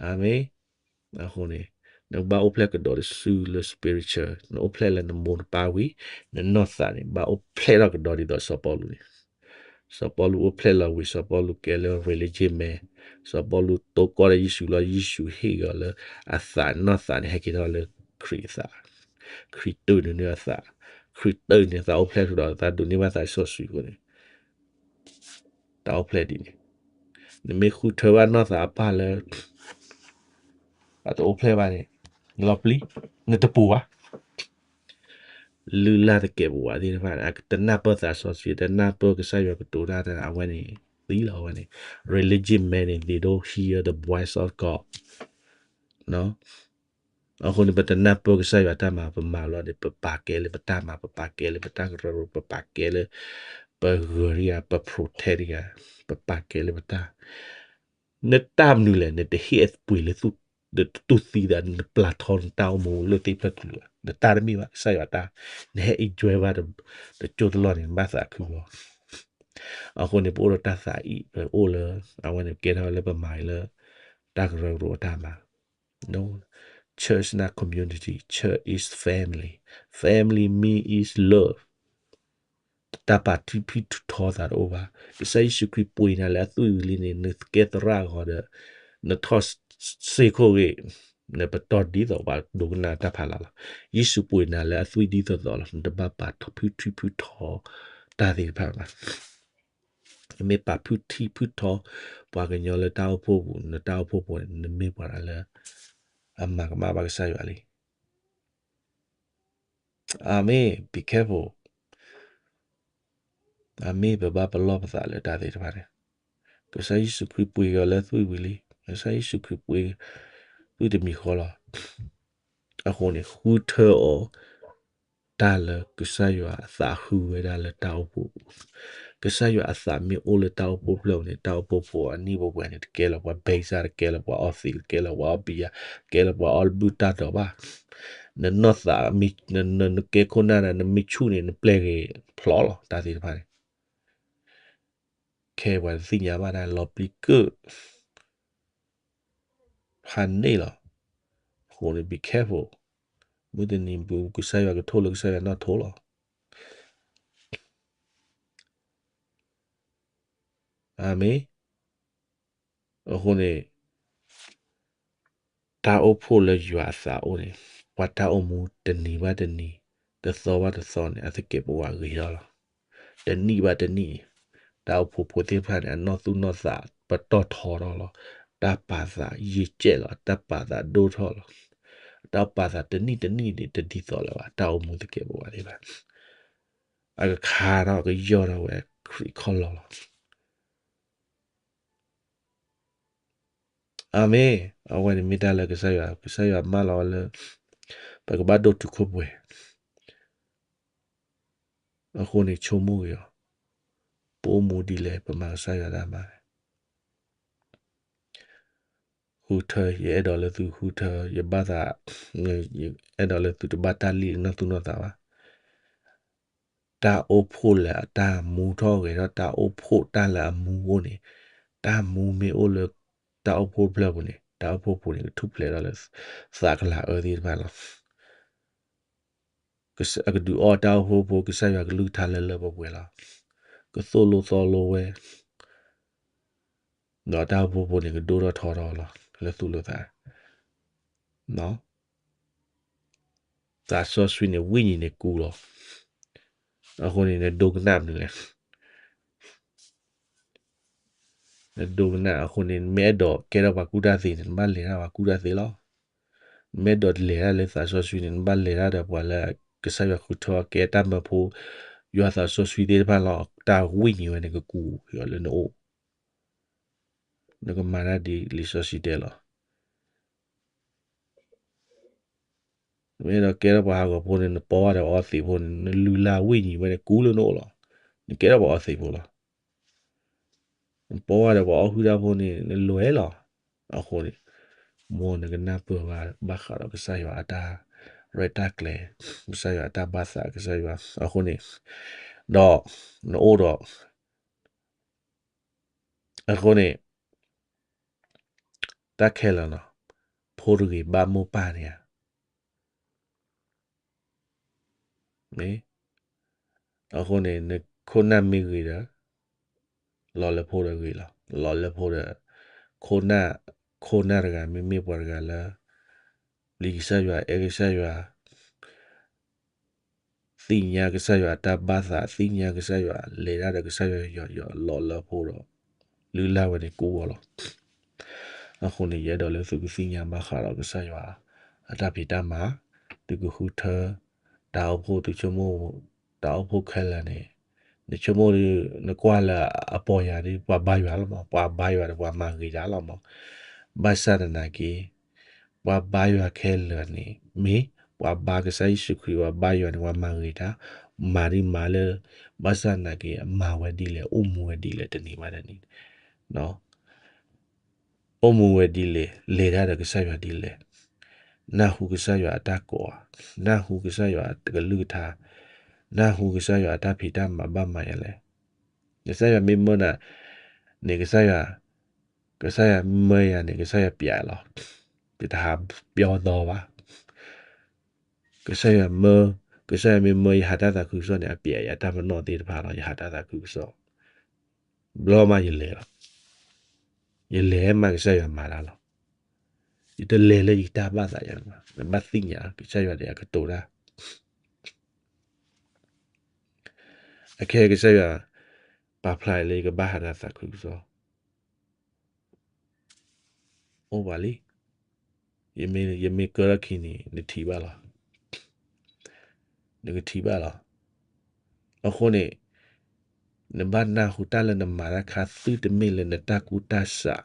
အၤမ့ၣ်. အဃိန့ၣ် နကဘၣ်အိၣ်ဖျဲၣ်ကဒီးတစုလၢ spiritual, နအိၣ်ဖျဲၣ်လၢနမိၢ်နပၢ်ဝံၤ, နနီၢ်သးန့ၣ် ဘၣ်အိၣ်ဖျဲၣ်ထီၣ်ကဒီးဒ်သိးစီၤပီလူးန့ၣ်. စီၤပီလူးအိၣ်ဖျဲၣ်လီၤဝံၤ စီၤပီလူးကဲလၢ religion man, စီၤပီလူးတိကိၢ်ဒီးယ့ၣ်ၡူးလီၤ ယ့ၣ်ၡူးဟ့ၣ်က့ၤအီၤလၢအသး, နီၢ်သးန့ၣ် ဟဲက့ၤထီၣ်လၢခရံာ်အသး, ခရံာ်တၢၢ်န့ၢ်အသး, ခရံာ်တၢၢ်န့ၢ်သးအိၣ်ဖျဲၣ်ထီၣ်ဒီးသးဒိးန့ၢ်ဘၣ်သးစီဆှံအဃိန့ၣ် တၢ်အိၣ်ဖျဲၣ်ဒ်န့ၣ်, နမ့ၢ်ဃုထၢဘၣ်နီၢ်သးအပၢ်လၢ အတအိၣ်ဖျဲၣ်ဘၣ်န့ၣ် လီၤပျံၤ, နတပူၤဘၣ်. လုၢ်လၢ်သကဲးပဝးသ့ၣ်တဖၣ်န့ၣ် အတနၢ်ပၢၢ်သးစီဆှံ, တနၢ်ပၢၢ်ကစၢ်ယွၤကတိၤတၢ် အဝဲန့ၣ် သံလီၤဝဲန့ၣ်. Religion man န့ၣ် they don't hear the voice of God. အဃိန့ၣ် ပတနၢ်ပၢၢ်ကစၢ်ယွၤတၢ်မၤ ပမၤလီၤန့ၣ် ပပာ်ကဲလၢပတၢ်မၤ ပပာ်ကဲလၢပတၢ်ကရၢကရိ ပပာ်ကဲလၢ ပဂၢၤတဂၤ ပ protect တဂၤ ပပာ်ကဲလၢပတၢ် နတၢ်မနုၤလဲၣ် နတဟ့ၣ်အပှ့ၤလၢ နတတူၢ်သံသး နပျၢ်ထီနတၢ်အိၣ်မူလၢသ့ၣ်ဖျၢၣ်ထူလၢၤဘၣ်, နတၢ်တမ့ၢ်ဘၣ် ကစၢ်ယွၤတၢ်, နဟဲ enjoy ဘၣ် တကၠိတလီၢ်န့ၣ် နဘၣ်သးခုလီၤ. အဃိန့ၣ် ပအိၣ်ဒီးတၢ်သးအံၣ် ပအိၣ်လၢ အဝဲန့ၣ်ကဲထီၣ်လၢပမၤအံၤလၢ တၢ်ကရၢကရိအတၢ်မၤ Church not community, church is family, family mean is love. တၢ်ပာ်ထံဖံထီသးတအိၣ်ဘၣ်. ကစၢ်ယ့ၣ်ၡူးခရံာ်ပှ့ၤနၤလၢအသွံၣ်ဝံၤလံန့ၣ် နကဲသရၣ်အဂီၢ်ဒီး နထီၣ်စ့ၢ်ခိၣ်ဂ့ၤ နပတီၢ်ဒ်သိးပှၤဒိကနၣ်တၢ်ဖးလၢ်လီၤ. ယ့ၣ်ၡူးပှ့ၤနၤလၢအသွံၣ်ဒ်သိးသိးလီၤ. နတဘၣ်ပာ်ထီဖံထံဖံထီတၢ်သ့ၣ်တဖၣ်ဘၣ်. နမ့ၢ်ပာ်ဖံထံဖံထီ ပှၤကညီလၢတၢ်အိၣ်ဖှိၣ်ပူၤ နတၢ်အိၣ်ဖှိၣ်ဖိန့ၣ် နမ့ၢ်ပှၤလၢ အမၤကမၣ်ဘၣ်ကစၢ်ယွၤလံ. အၤမ့ၣ်, be careful. အၤမ့ၣ်, ပဘၣ်ပလီၢ်ပသးလၢတၢ်သ့ၣ်တဖၣ်န့ၣ်, ကစၢ်ယ့ၣ်ၡူးခရံာ်ပှ့ၤက့ၤအီၤလၢသွံၣ်ဝံၤလံ, ကစၢ်ယ့ၣ်ၡူးခရံာ်ပှ့ၤသွံၣ်တမံၤဃီလီၤ. အဃိန့ၣ် ဃုထၢအီၤ တၢ်လၢကစၢ်ယွၤအသးဟူဝဲဒၣ်လၢတၢ်အိၣ်ဖှိၣ်ပူၤ, ကစၢ်ယွၤအသးမ့ၢ်အိၣ်လၢတၢ်အိၣ်ဖှိၣ်ဖျၢၣ်ပူၤန့ၣ် တၢ်အိၣ်ဖှိၣ်ဖိအနံၣ်ပဝဲန့ၣ် တကဲလၢၤပှၤဘဲစၢ်, တကဲလၢၤပှၤအီသံး, တကဲလၢၤပှၤအီဘံယၤ, တကဲလၢၤပှၤအီၣ်ဘုၣ်တၢ်ဒိးဘၣ်. နနီၢ်သး, နကဲခိၣ်နၢ်ဒီး နမ့ၢ်ဆူၣ်န့ၣ် နပျဲၢ်ဂ့ၤဖျိလီၤ. တၢ်သ့ၣ်တဖၣ်န့ၣ် ခဲပှၤတသ့ၣ်ညါဘၣ်ဒၣ် လီၤပျံၤကုၣ် ဖးန့ၣ်လီၤ. အဃိန့ၣ် be careful. မုၢ်တနံၤပူၤ ကစၢ်ယွၤကထိၣ်လၢကစၢ်ယွၤနီၢ်ထိလီၤ. အၤမ့ၣ်. အဃိန့ၣ် တၢ်အိၣ်ဖှိၣ်လၢယွၤအသးအိၣ်န့ၣ် ပှၤတၢ်အိၣ်မူတနံၤဘၣ်တနံၤ တသီဘၣ်တသီန့ၣ် အသကဲးပဝးဂ့ၤထီၣ်လီၤ. တနံၣ်ဘၣ်တနံၣ်န့ၣ် တၢ်အိၣ်ဖှိၣ်ဖိသ့ၣ်တဖၣ်န့ၣ် အနီၢ်သူၣ်နီၢ်သးပတီၢ်ထီထီၣ်လီၤ. တၢ်ပာ်သးယံာ်ကဲၣ်လီၤ. တၢ်ပာ်သးဒိၣ်ထီၣ်လီၤ. တၢ်ပာ်သးတနံၣ်တနံၣ်န့ၣ် တဒ်သိးလၢၤဘၣ်. တၢ်အိၣ်မူသကဲးပဝးသ့ၣ်တဖၣ် အကခါထီၣ်ကယီၢ်ထီၣ်ဝဲခရံာ်ခီၣ်လီၢ်လီၤ. အၤမ့ၣ်. အဝဲန့ၣ်မ့ၢ်တၢ်လၢကစၢ်ယွၤ, ကစၢ်ယွၤမၢလီၤဝဲလၢ ပကဘၣ်ဒိၣ်တုာ်ခိၣ်ပှဲၤ. အဃိန့ၣ်ဆိကမိၣ်က့ၤအီၤ, ပအိၣ်မူဒ်လဲၣ် ပမၤကစၢ်ယွၤတၢ်မၤလဲၣ်. ဃုထၢ, ယအဲၣ်ဒိးလၢသုဃုထၢ, ယဘၣ်သး, ယအဲၣ်ဒိးလၢသုတဘၣ်တၢ်လံၣ်နီၢ်သူၣ်နီၢ်သးဘၣ်. တၢ်အိၣ်ဖှိၣ်လၢအတၢ်မူထီၣ်ဂဲၤထီၣ် တၢ်အိၣ်ဖှိၣ်တၢ်လၢအမူအိၣ်န့ၣ်, တၢ်မူမ့ၢ်အိၣ်လၢ တၢ်အိၣ်ဖှိၣ်တဖျၢၣ်ပူၤန့ၣ် တၢ်အိၣ်ဖှိၣ်ပူၤန့ၣ် ကထူၣ်ဖျဲးထီၣ်လၢ သးကလၤအၢသ့ၣ်တဖၣ်လီၤ. အကဒုးအီၣ်တၢ်အိၣ်ဖှိၣ်ဖိ ကစၢ်ယွၤကလုၢ်ကထါလၢလၢပှဲၤပှဲၤလီၤ. ကသိၣ်လိသီလိဝဲ ဒီးတၢ်အိၣ်ဖှိၣ်ဖိန့ၣ် ကဒိၣ်ထီၣ်ထီထီၣ်လီၤ လၢသူၣ်လၢသး. သးစီဆှံန့ၣ် ဝိညာဉ်န့ၣ်ကူလီၤ. အဃိန့ၣ် နဒိကနၣ်မနုၤလဲၣ်. နဒိကနၣ်အဃိန့ၣ် နမ့ၢ်အဲၣ်ဒိးကဲထီၣ်ပှၤကူၣ်တၢ်သ့န့ၣ် နဘၣ်လဲၤတၢ်ပှၤကူၣ်တၢ်သ့လီၤ. နမ့ၢ်အဲၣ်ဒိးလဲၤတၢ်လၢသးစီဆှံန့ၣ် နဘၣ်လဲၤတၢ်ဒီးပှၤလၢကစၢ်ယွၤဃုထၢအီၤ ကဲတၢ်မၢဖိ ယွၤသးစီဆှံသ့ၣ်တဖၣ်လီၤ. တၢ်ဝိညာဉ်ဝဲန့ၣ် ကကူက့ၤအီၤလၢနအိၣ်, နကမၤတၢ်ဒ်လံာ်စီဆှံတဲလီၤ. နမ့ၢ်အဲၣ်ဒိးကဲထီၣ်ပှၤဟးဂီၤဖိန့ၣ် နပိာ်ဘၣ်ဒီးပှၤအီသံးဖိန့ၣ် နလုၢ်လၢ်ဝိညာဉ်ဝဲန့ၣ် ကူလၢနအိၣ်လီၤ. နကဲထီၣ်ပှၤအီသံးဖိလီၤ. နပိာ်ဘၣ်ဒီးပှၤအီၣ်ဟုၣ်တၢ်ဖိန့ၣ် နလွဲလီၤ. အဃိန့ၣ် မ်နကနၢ်ပၢၢ်ဘၣ်ဃးဒီးကစၢ်ယွၤအတၢ်ရဲၣ်တၢ်ကျဲၤ, ကစၢ်ယွၤအတၢ်ဘၣ်သး, ကစၢ်ယွၤအဃိန့ၣ်, ဒီးနအိၣ်ဒီး အဃိန့ၣ် တၢ်ခဲလၢာ်နီၤ, ဖိတဂ့ၤဘၣ်မိၢ်ပၢ်န့ၣ်ဧါ. မ့ၢ်, အဃိန့ၣ် နခိၣ်နၢ်မ့ၢ်ဂ့ၤဒီး လီၤလၢဖိဒီးဂ့ၤလီၤ. လီၤလၢဖိဒီး ခိၣ်နၢ်, ခိၣ်နၢ်တဂၤ မ့မ့ၢ်ပှၤတဂၤလၢ ပျံၤကစၢ်ယွၤ, အဲၣ်ကစၢ်ယွၤ, သ့ၣ်ညါကစၢ်ယွၤအတၢ်ဘၣ်သး, သ့ၣ်ညါကစၢ်ယွၤ, လဲၤတၢ်ဒီးကစၢ်ယွၤယီၤယီၤ, လီၤလၢဖိဒီး လုၢ်လၢ်ဝဲန့ၣ်ကူအီၤလီၤ. အဃိန့ၣ် ယအဲၣ်ဒိးလၢသုကသ့ၣ်ညါဘၣ်ဃးဒီးကစၢ်ယွၤအတၢ်ဖံးတၢ်မၤ, သုကဃုထၢတၢ်အိၣ်ဖှိၣ်, သုဆိကမိၣ်တၢ်အိၣ်ဖှိၣ်ခဲလၢာ်န့ၣ်, နဆိကမိၣ်ဒီး နကွၢ်လၢအပီၢ်ယၤဒီး ပှၤဘါယွၤလီၤမး, ပှၤဘါယွၤဒီးပှၤမၤဂ့ၤယၤလီၤမး, ဘၣ်ဆၣ်သနာ်က့ ပှၤဘါယွၤခဲလၢာ်န့ၣ် မ့ၢ်ပှၤဘါကစၢ်ယ့ၣ်ၡူးခရံာ် ပှၤဘါယွၤန့ၣ် ပှၤမၤဂ့ၤတၢ်, မၤဒ်မၤလၢ ဘၣ်ဆၣ်နာ်က့ အမၤဝဲဒ်လဲၣ် အိၣ်မူဝဲဒ်လဲၣ် တနံၤဘၣ်တနံၤ, အိၣ်မူဝဲဒ်လဲၣ် လဲၤတၢ်ဒီးကစၢ်ယွၤဒ်လဲၣ်, နၢ်ဟူကစၢ်ယွၤအတၢ်ကိးဧါ, နၢ်ဟူကစၢ်ယွၤအကလုၢ်ကထါ, နၢ်ဟူကစၢ်ယွၤအတၢ်ဖံးတၢ်မၤဘၣ်မၤယၤလဲၣ်. ကစၢ်ယွၤမ့ၢ်မၢနၤန့ၣ် ကစၢ်ယွၤ, ကစၢ်ယွၤမၢယၤန့ၣ် ကစၢ်ယွၤပျဲလီၤ. ပတဟးပျီသီဘၣ်. ကစၢ်ယွၤမၢ, ကစၢ်ယွၤမ့ၢ်မၢယဟးတၢ်သးခုကစီၣ်န့ၣ် အပျဲယတၢ်ပနီၣ်သ့ၣ်တဖၣ်လီၤ, ယဟးတၢ်သးခုကစီၣ်. ဘျီမးယလဲၤလီၤ. ယလဲၤမးကစၢ်ယွၤမၤတၢ်လီၤ. ယတလဲၤလၢယတၢ်ဘၣ်သးယၤဘၣ်, နဘၣ်သ့ၣ်ညါ ကစၢ်ယွၤန့ၣ်အကတိၤတၢ် အခဲကစၢ်ယွၤ ပာ်ဖျါလၢယကဘၣ်ဟးတၢ်သးခုကစီၣ် အိၣ်ဘၣ်လံ. ယမ့ၢ်ကၢထီၣ်ခံန့ၣ် နထံၣ်ဘၣ်လီၤ. နကထံၣ်ဘၣ်လီၤ. အဃိန့ၣ် နဘၣ်နၢ်ဟူတၢ်လၢနမၤတၢ်ခါသုတမ့ၢ်လၢနတၢ်ကူၣ်တၢ်ဆး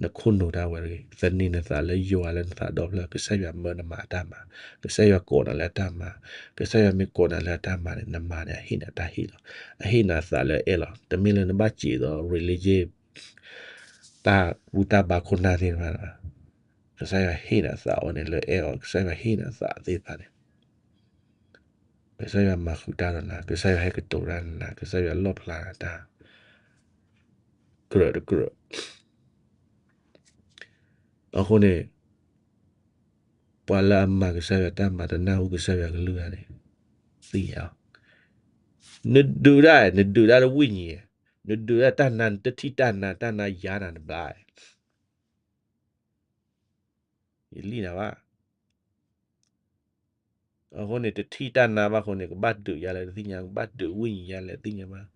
နခိၣ်နူာ်တၢ်ဝဲတဂ့ၤ. သန့ၤနသးလၢယွၤလၢနသးဒီဖျၢၣ်, ကစၢ်ယွၤမၢနမၤအတၢ်မၤ, ကစၢ်ယွၤကိးနၤလၢအတၢ်မၤ, ကစၢ်ယွၤမ့ၢ်ကိးနၤလၢအတၢ်မၤန့ၣ် နမၤန့ၣ် အဟ့ၣ်နၤတၢ်ဟ့ၣ်လီၤ. အဟ့ၣ်နၤသးလၢအဲၣ်လီၤ. တမ့ၢ်လၢနဘၣ်စံးဒီး religion တၢ်ဘူၣ်တၢ်ဘါခိၣ်နၢ်သ့ၣ်တဖၣ်ဘၣ်. ကစၢ်ယွၤဟ့ၣ်နၤသးအီၤန့ၣ် လၢအဲၣ်အီၤ, ကစၢ်ယွၤဟ့ၣ်နၤသးသ့ၣ်တဖၣ်န့ၣ် ကစၢ်ယွၤမၤဃုာ်တၢ်ဒီးနၤ, ကစၢ်ယွၤဟဲကတိၤတၢ်နၤ, ကစၢ်ယွၤလီၣ်ဖျါနၤတၢ် ကြၢးတကြၢး. အဃိန့ၣ် ပှၤလၢအမၤကစၢ်ယွၤတၢ်မၤ တနၢ်ဟူကစၢ်ယွၤကလုၢ်ဂၤန့ၣ် သ့ၣ်ညါအီၤ. နဒုးဒၣ်, နဒုးဒၣ်လၢဝိညာဉ်, နဒုးဒၣ်တၢ်နါ, နတထံၣ်တၢ်နါ, တၢ်နါယါနၤနဘျါ ယလံၣ်နၤဘၣ်. အဃိန့ၣ် တထံၣ်တၢ်နါဘၣ်အဃိန့ၣ် ကဘၣ်ဒုးယါလဲၣ်တသ့ၣ်ညါ, ကဘၣ်ဒုးဝိညာဉ်ယါလဲၣ်တသ့ၣ်ညါဘၣ်,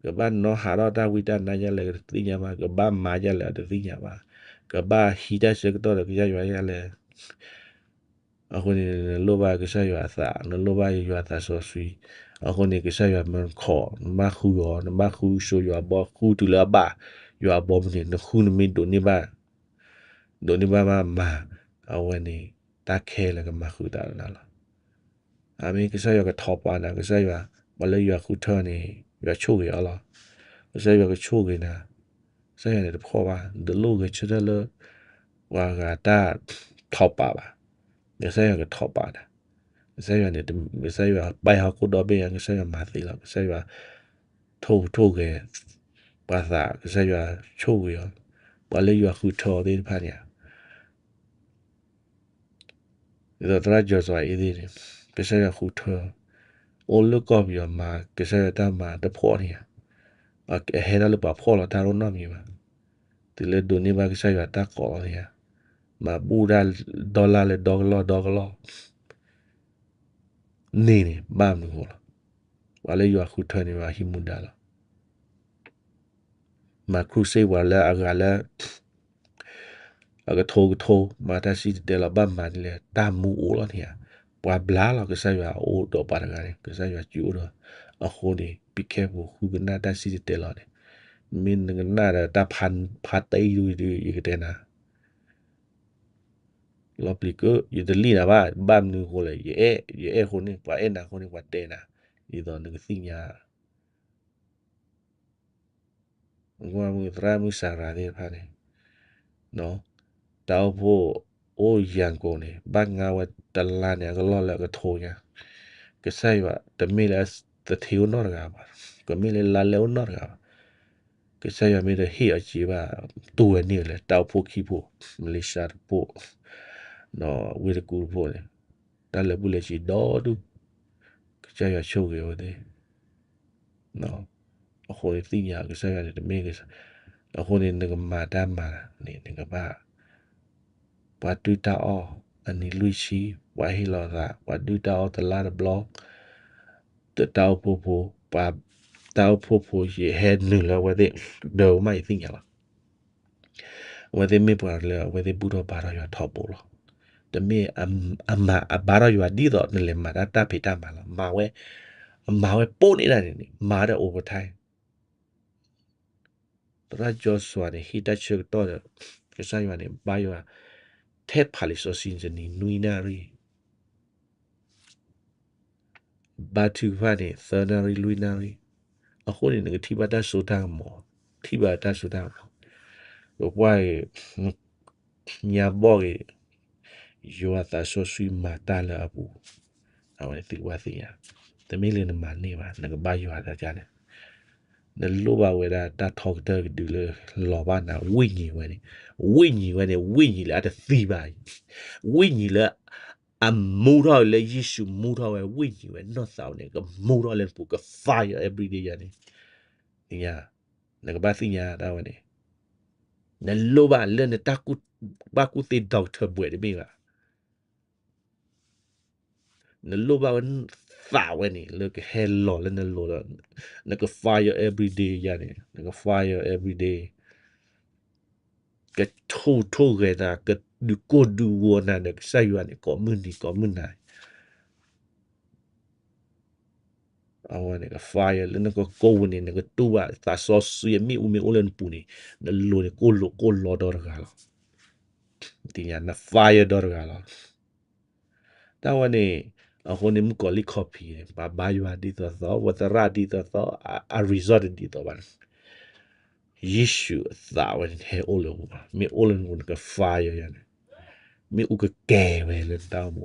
ကဘၣ်နီၣ်ဟးထီၣ်တၢ်ဝံတၢ်နါယါလဲၣ်တသ့ၣ်ညါဘၣ်, ကဘၣ်မၤယါလဲၣ်တသ့ၣ်ညါဘၣ်, ကဘၣ်ဟံးတၢ်ဆၢကတီၢ်ဒီးကစၢ်ယွၤယါလဲၣ်. အဃိန့ၣ် နလိၣ်ဘၣ်ကစၢ်ယွၤအသး, နလိၣ်ဘၣ်ယွၤသးစီဆှံ. အဃိန့ၣ် ကစၢ်ယွၤမၢနခိး, နဘၣ်ဃုအီၤ, နဘၣ်ဃုဆိယွၤအဘီ, ဃုတုၤလၢအဘၣ်ယွၤအဘီမုၢ်န့ၣ် နဃုနမ့ၢ်ဒိးန့ၢ်ဘၣ် ဒိးန့ၢ်ဘၣ်မးမၤ, အဝဲန့ၣ် တၢ်ခဲလၢာ်ကမၤဃုာ်သးဒီးနၤလီၤ. အမ့ၢ်ကစၢ်ယွၤကထီၣ်ပာ်နၤ, ကစၢ်ယွၤ, ပှၤလၢယွၤဃုထၢန့ၣ် ယွၤဆိၣ်ဂ့ၤအီၤလီၤ. ကစၢ်ယွၤကဆိၣ်ဂ့ၤနၤ, ကစၢ်ယွၤန့ၣ်တဖှီၣ်ဘၣ်, နတလိၣ်ဂဲၤဆၢထၢၣ်လၢ ပှၤဂၤတၢ်ထီၣ်ပာ်ဘၣ်. ကစၢ်ယွၤကထီၣ်ပာ်နၤ, ကစၢ်ယွၤန့ၣ်, ကစၢ်ယွၤပာ်ဟီၣ်ခိၣ်ဒီဘ့ၣ်ညါ, ကစၢ်ယွၤမၤသ့လီၤ, ကစၢ်ယွၤ ထိၣ်ထိၣ်ဂဲၤ ပှၤသး, ကစၢ်ယွၤဆိၣ်ဂ့ၤအီၤ, ပှၤလၢယွၤဃုထၢအီၤသ့ၣ်တဖၣ်န့ၣ်ဧါ. ဒ်သိးသရၣ်ကၠီၤစီၤအ့သ့ၣ်န့ၣ် ကစၢ်ယွၤဃုထၢ, အိၣ်လၢကီၢ်ပယီၤမၤ ကစၢ်ယွၤတၢ်မၤတဖှီၣ်န့ၣ်ဧါ. အဟဲတၢ်လၢပှၤဖှီၣ်လီၤတၢ်အိၣ်နီတမံၤဘၣ်. တုၤလၢဒိးန့ၢ်ဘၣ်ကစၢ်ယွၤတၢ်ကိးလီၤန့ၣ်ဧါ. မၤဘူၣ်တၢ်ဒီလၢ်လၢဒီကလီၢ်ဒီကလီၢ် န့ၣ်န့ၣ် ဘၣ်မနုၤဃိလီၤ. ပှၤလၢယွၤဃုထၢန့ၣ် ပှၤဟံးမူဒါလီၤ. မၤ crusade ပှၤလၢအဂၤလၢ အကထိကထိ မၤတၢ်စံၣ်တဲၤတဲလီၤ ဘၣ်မၤဒ်လဲၣ် တၢ်မူအိၣ်လီၤန့ၣ်ဧါ. ပှၤဘျါလီၤ ကစၢ်ယွၤအိၣ်ဒီးပှၤတဂၤန့ၣ် ကစၢ်ယွၤစုအိၣ်ဒီး အဃိန့ၣ် ပံခဲပူၤဃုကနၣ်တၢ်စံၣ်တဲၤတဲလီၤန့ၣ် မ့ၢ်နကနၣ်ဒီးတၢ်ဖးတံၢ်ဒုး ယကတဲနၤ လီၤပျံၤကၢ ယတလံၣ်နၤဘၣ်. ဘၣ်မနုၤအဃိလဲၣ် ယအဲၣ် ယအဲၣ်အဃိန့ၣ် ပှၤအဲၣ်နၤအဃိန့ၣ် ပှၤတဲနၤ ဒ်သိးနကသ့ၣ်ညါ မုၢ်သရၣ်မုၢ်စၤရၤသ့ၣ်တဖၣ်န့ၣ် တၢ်အိၣ်ဖှိၣ်အိၣ်ယၤကိာ်န့ၣ် ဘၣ်ငါဝဲတလါန့ၣ် အကလီၢ်လၢအကထိညါ ကစၢ်ယွၤတမ့ၢ်လၢသထ့အိၣ်နီတဂၤဘၣ်, ကမ့ၢ်လၢလါလဲအိၣ်နီတဂၤဘၣ်. ကစၢ်ယွၤမ့ၢ်တဟ့ၣ်အီၤစ့ဘၣ် တူၢ်ဝဲန့ၢ်ဝဲလၢတၢ်အိၣ်ဖှိၣ်ခံဖှိၣ် မလ့ၡါတဖှိၣ် ဝ့ၢ်တကူတဖှိၣ်န့ၣ် တၢ်လၢာ်ဘူၣ်လၢာ်စ့ၤဒီဒူၣ် ကစၢ်ယွၤဆိၣ်ဂ့ၤအဝဲသ့ၣ် အဃိန့ၣ်သ့ၣ်ညါကစၢ်ယွၤန့ၣ်တမ့ၢ်ကစၢ်, အဃိန့ၣ်နကမၤတၢ်မၤန့ၣ် နကဘၣ် ပှၤဒုၣ်တၢ်အီၣ်အနံၤလွံၢ်ဆံ, ပှၤဟ့ၣ်လီၤသး, ပှၤဒုၣ်တၢ်အီၣ်တလါတဘျီ, တၢ်အိၣ်ဖှိၣ်ဖိ, ပှၤတၢ်အိၣ်ဖှိၣ်ဖိယဟဲနုာ်လၢအဝဲသ့ၣ် ဒီးမးယသ့ၣ်ညါလီၤ. အဝဲသ့ၣ်မ့ၢ်ပှၤလၢအဝဲသ့ၣ်ဘူၣ်ထီၣ်ဘါထီၣ်ယွၤထီဘိလီၤ. တမ့ၢ်အမၤအဘါထီၣ်ယွၤဒ်သိးနလဲၤမၤတၢ်တၢ်ဖံးတၢ်မၤလီၤ. မၤဝဲ, အမၤဝဲပိာ်န့ၢ်ဒၣ်န့ၣ်န့ၣ် မၤဒီး overtime သရၣ်ကၠီစွၤန့ၣ် ဟ့ၣ်တၢ်ဆၢကတီၢ်ဒီး ကစၢ်ယွၤန့ၣ် ဘါယွၤ, ထဲဖးလံာ်စီဆှံတနံၤနွံနၣ်ရံၣ် ဘါထုကဖၣ်န့ၣ် သၢနၣ်ရံၣ်လွံၢ်နၣ်ရံၣ်, အဃိန့ၣ် နကထံၣ်ဘၣ်တၢ်စိတၢ်ကမီၤ, ထံၣ်ဘၣ်တၢ်စိတၢ်ကမီၤ, ပပှၢ်ဂ့ၤ, ညါဘီၣ်ဂ့ၤ, ယွၤသးစီဆှံမၤတၢ်လၢအပူၤ, အဝဲသ့ၣ်ကဘၣ်သ့ၣ်ညါ, တမ့ၢ်လၢနမၤန့ၢ်ဘၣ်, နကဘၣ်ယွၤတၢ်န့ၣ်, နလိၣ်ဘၣ်ဝဲဒၣ်တၢ်ထီကတၢၢ်ကဒုလၢလီၤဘၣ်နၤ ဝိညာဉ်ဝဲန့ၣ်, ဝိညာဉ်ဝဲန့ၣ် ဝိညာဉ်လၢအတသံဘၣ်အံၤ, ဝိညာဉ်လၢ အမူထီၣ်လၢယ့ၣ်ၡူးမူထီၣ်ဝဲ ဝိညာဉ်ဝဲနီၢ်သးဝဲန့ၣ် ကမူထီၣ်လၢနပူၤ က fire every day ယၤန့ၣ်, သ့ၣ်ညါ, နကဘၣ်သ့ၣ်ညါတၢ်ဝဲန့ၣ်, နလိၣ်ဘၣ်လၢနတၢ်ကူၣ်, ဘၣ်ကူၣ်သ့ doctor ဘှဲးတမ့ၢ်ဘၣ်, နလိၣ်ဘၣ်ဝဲသးဝဲန့ၣ် လၢကဟဲလီၤလၢနလိၤဒီး, နက fire every day ယၤန့ၣ် နက fire every day ကထိၣ်ထိၣ်ဂဲၤနၤ, ကဒုးကိၢ်ဒုးဂီၤနၤဒီးကစၢ်ယွၤန့ၣ် ကိးမုၢ်နံၤကိးမုၢ်နၤ, အဝဲန့ၣ်က fire လၢနကကိးဝဲန့ၣ် နကတူၢ်ဘၣ်သးစီဆှံအမ့ၣ်အူမ့ၢ်အိၣ်လၢနပူၤန့ၣ် နလိၤန့ၣ်ကိၢ်လိာ်ကိၢ်လီၤဒီတဂၤလီၤ, သ့ၣ်ညါ န fire ဒီတဂၤလီၤ. တၢ်ဝဲန့ၣ်, အဃိန့ၣ် မုၣ်ကီၤလံၢ် copy န့ၣ် ပှၤဘါယွၤဒ်သိးသိး ပှၤသရၣ်ဒ်သိးသိး အ result တဒ်သိးဘၣ်န့ၣ်, ယ့ၣ်ၡူးအသးဝဲန့ၣ် ဟဲအိၣ်လၢပူၤ, မ့ၢ်အိၣ်လၢနပူၤ နက fire ယၤန့ၣ်, မ့ၣ်အူကကဲၤဝဲလၢနတၢ်အိၣ်မူ,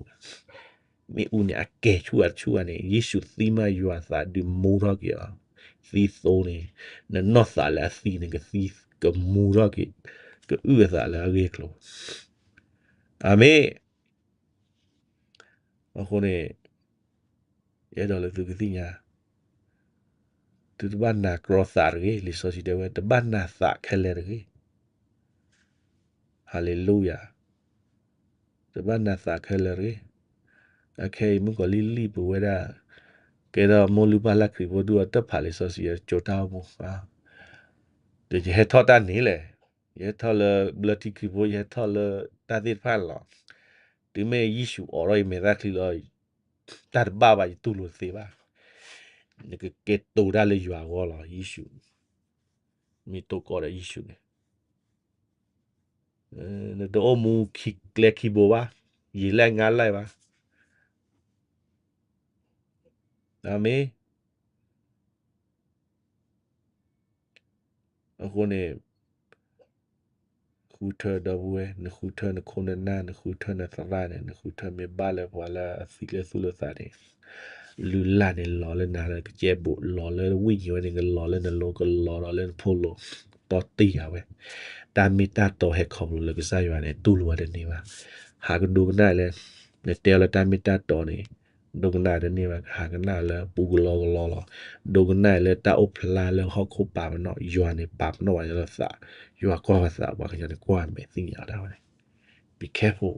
မ့ၣ်အူန့ၣ် အကဲၤဆူၣ်အါဆူၣ်အါန့ၣ် ယ့ၣ်ၡူးသံမး ယွၤသးဒုးမူထီၣ်က့ၤအီၤ, သံသိန့ၣ်, နနီၢ်သးလၢအသံန့ၣ် ကသံ, ကမူထီၣ်က့ၤ, ကအုၣ်အသးလၢအဂ့ၢ်အကျိၤ, အၤမ့ၣ် အဃိန့ၣ်, ယအဲၣ်ဒိးလၢသုကသ့ၣ်ညါ, သုတဘၣ်နာ်ကြီသးတဂ့ၤ, လံာ်စီဆှံတဲဝဲ တဘၣ်နာ်သးခဲလၢာ်တဂ့ၤ, ဟၤလ့လူယၤ, တဘၣ်နာ်သးခဲလၢာ်တဂ့ၤ, အခဲအံၤ မုၣ်ကီၤလံၢ်လံၢ်ပဝဲဒၣ်, ကဲထီၣ်မိၢ်လုၢ်ပၢ်လၢ်ခရံာ်ဖိဒူၣ်အတၢ်ဖးလံာ်စီဆှံအကၠိတၢ်အိၣ်မူ, ဒီးယဟဲထီၣ်တၢ်န့ၣ်လဲၣ်, ယဟဲထီၣ်လၢဘျၢထံခရံာ်ဖိ ယဟဲထီၣ်လၢတၢ်သ့ၣ်တဖၣ်န့ၣ်လီၤ, တုၤမ့ၢ်ယ့ၣ်ၡူးအိးထီၣ်ယမဲာ်ချံလီၤ, တၢ်တဘၣ်ဘၣ် ယတူၢ်လိာ်သ့ဘၣ်, နကကဲတိၤတၢ်လၢယွၤအဂီၢ်လီၤ, ယ့ၣ်ၡူး, မ့ၢ်တိၢ်ကီးဒီးယ့ၣ်ၡူးန့ၣ်, နတအိၣ်မူခံကျဲခံဘိဘၣ်, ယံာ်လဲၣ်ငါလဲၣ်ဘၣ်, အၤမ့ၣ် အဃိန့ၣ်, ဃုထၢဒီပုၢ်ဝဲၢ်, နဃုထၢနခိၣ်နနၢ်, နဃုထၢနသရၣ်န့ၣ်, နဃုထၢမ့ၢ်ဘၣ်လၢပှၤလၢအသံလၢသူၣ်လၢသးန့ၣ်, လုၢ်လၢ်န့ၣ်လီၤလၢနၤလၢကစဲဘူး, လီၤလၢဝိညာဉ်ဝဲန့ၣ် ကလီၤလၢနလိၤ, ကလီၤဒီးလၢနဖိလိၤ, တီတံၢ်ဃာ်ဝဲ, တၢ်မ့ၢ်တၢ်တီဟဲခီဖျိလၢကစၢ်ယွၤန့ၣ် တူၢ်လိာ်ဝဲတန့ၢ်ဘၣ်, ဟးကဒိကနၣ်လၢ, နတဲအီၤလၢတၢ်မ့ၢ်တၢ်တီန့ၣ် ဒိကနၣ်တန့ၢ်ဘၣ်, ကဟးကနၣ်လၢပူကလီကလီလီၤ, ဒိကနၣ်လၢတၢ်အိၣ်ဖျါလၢဟီၣ်ခိၣ်ပာ်ပနီၣ်, ယွၤန့ၣ်ပာ်ပနီၣ်ဝဲလၢသး, ယွၤကွၢ်ဝဲသး, ပှၤကညီန့ၣ်ကွၢ်မဲာ်သ့ၣ်ညါတၢ်ဝဲန့ၣ်, be careful,